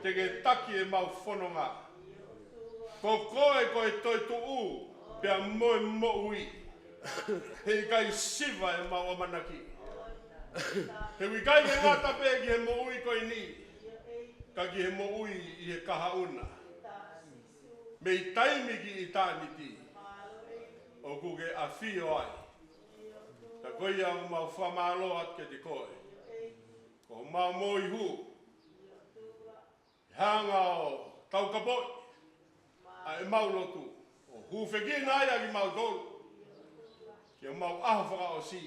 te ke taki ʻemau fononga. Ko koe ko e toetuʻu pea mo e moʻui. He ʻikai siva ʻemau ʻamanaki. He ʻoku ʻikai ke ngata pē ki he moʻui ko eni, ka ki he moʻui ʻi he kahaʻu na. Mei taimi ki ʻitāniti, ʻoku ke ʻafio ai. Ka ko ia ʻoku mau fakamālō atu kiate koe. Ko homau moihū, hanga ʻo taukapoʻi ʻa ʻemau lotu, ʻo hūfekina ai ʻa kimautolu ki heʻemau ʻaho fakaʻosi,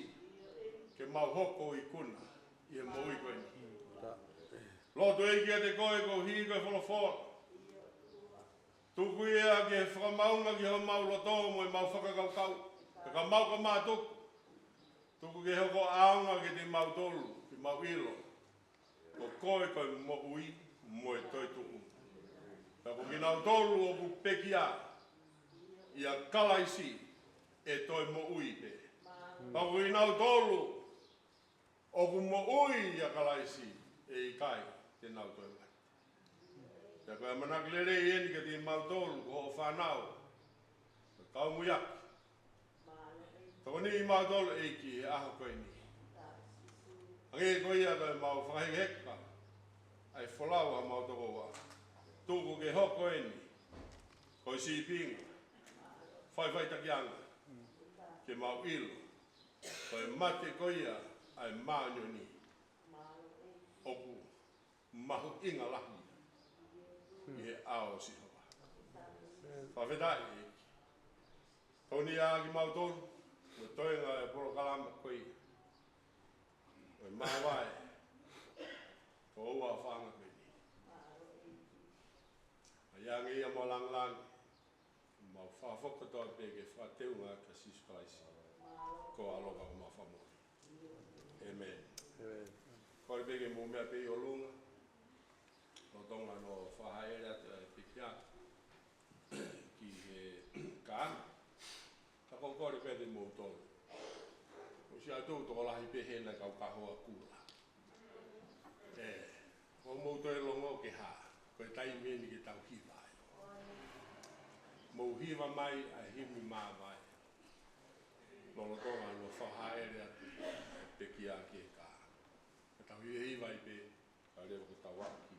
ke mau hoko ʻo ikuna ʻi he moʻui ko eni. Lotu ʻEiki kiate koe koeʻuhi ko e folofola. Tuku ia ke fakamaunga ki homau loto mo ʻemau fakakaukau, ka ka mau ka mātuku. Tuku ke hoko ʻaonga kiate kimautolu, ke mau ʻilo ko koe ko e moʻui mo e toetuʻu. Pea ko kinautolu ʻoku pekia ʻia Kalaisi ʻe toe moʻui pē. Pea ko kinautolu ʻoku moʻui ʻia Kalaisi ʻe ʻikai te nau toe mate. Pea ko e ʻamanaki lelei eni kiate kimautolu ko hoʻo fānau, ko e kau muiaki. Tokoniʻi kimautolu ʻEiki he ʻaho ko eni. Hangē ko ia ko ʻemau fakahekeheka ʻa e folau ʻa homau tokoua. Tuku ke hoko eni ko e sīpinga, faʻifaʻitakiʻanga, ke mau ʻilo ko e mate ko ia ʻa e māʻoniʻoni ʻoku mahuʻinga lahi ʻi he ʻao ʻo Sihova. Fakafetaʻi ʻEiki. Tokoniʻi ʻa kimautolu mo e toenga ʻo e polokalama ko ia ʻo e māvae ʻo e ʻaho fakaʻaho ko eni. ʻA ia ange ia mo e lāngilangi, mau fakafoki kotoa pē ke fakateunga kia Sīsū Kalaisi ko ho ʻAlo mo homau Fakamoʻui. ʻĒmeni. ʻĒmeni. Kole pē ke mou meʻa pē ʻi ʻolunga, lolotonga hono fakahaʻele atu ʻa e pekia ki he kā. Ka ʻoku ou kole pē kiate kimoutolu. ʻOsi ʻalu ʻa e tokolahi pē hena kau kahoa kula. ʻE, ʻoku mou toe longo ke hā, ko e taimi eni ke tau hiva ai. Mou hiva mai ʻa e himi māvae, lolotonga hono fakahaʻele atu ʻa e pekia ki he kā. Ka tau hiva ai pē, ka leva ko tau ʻalu ki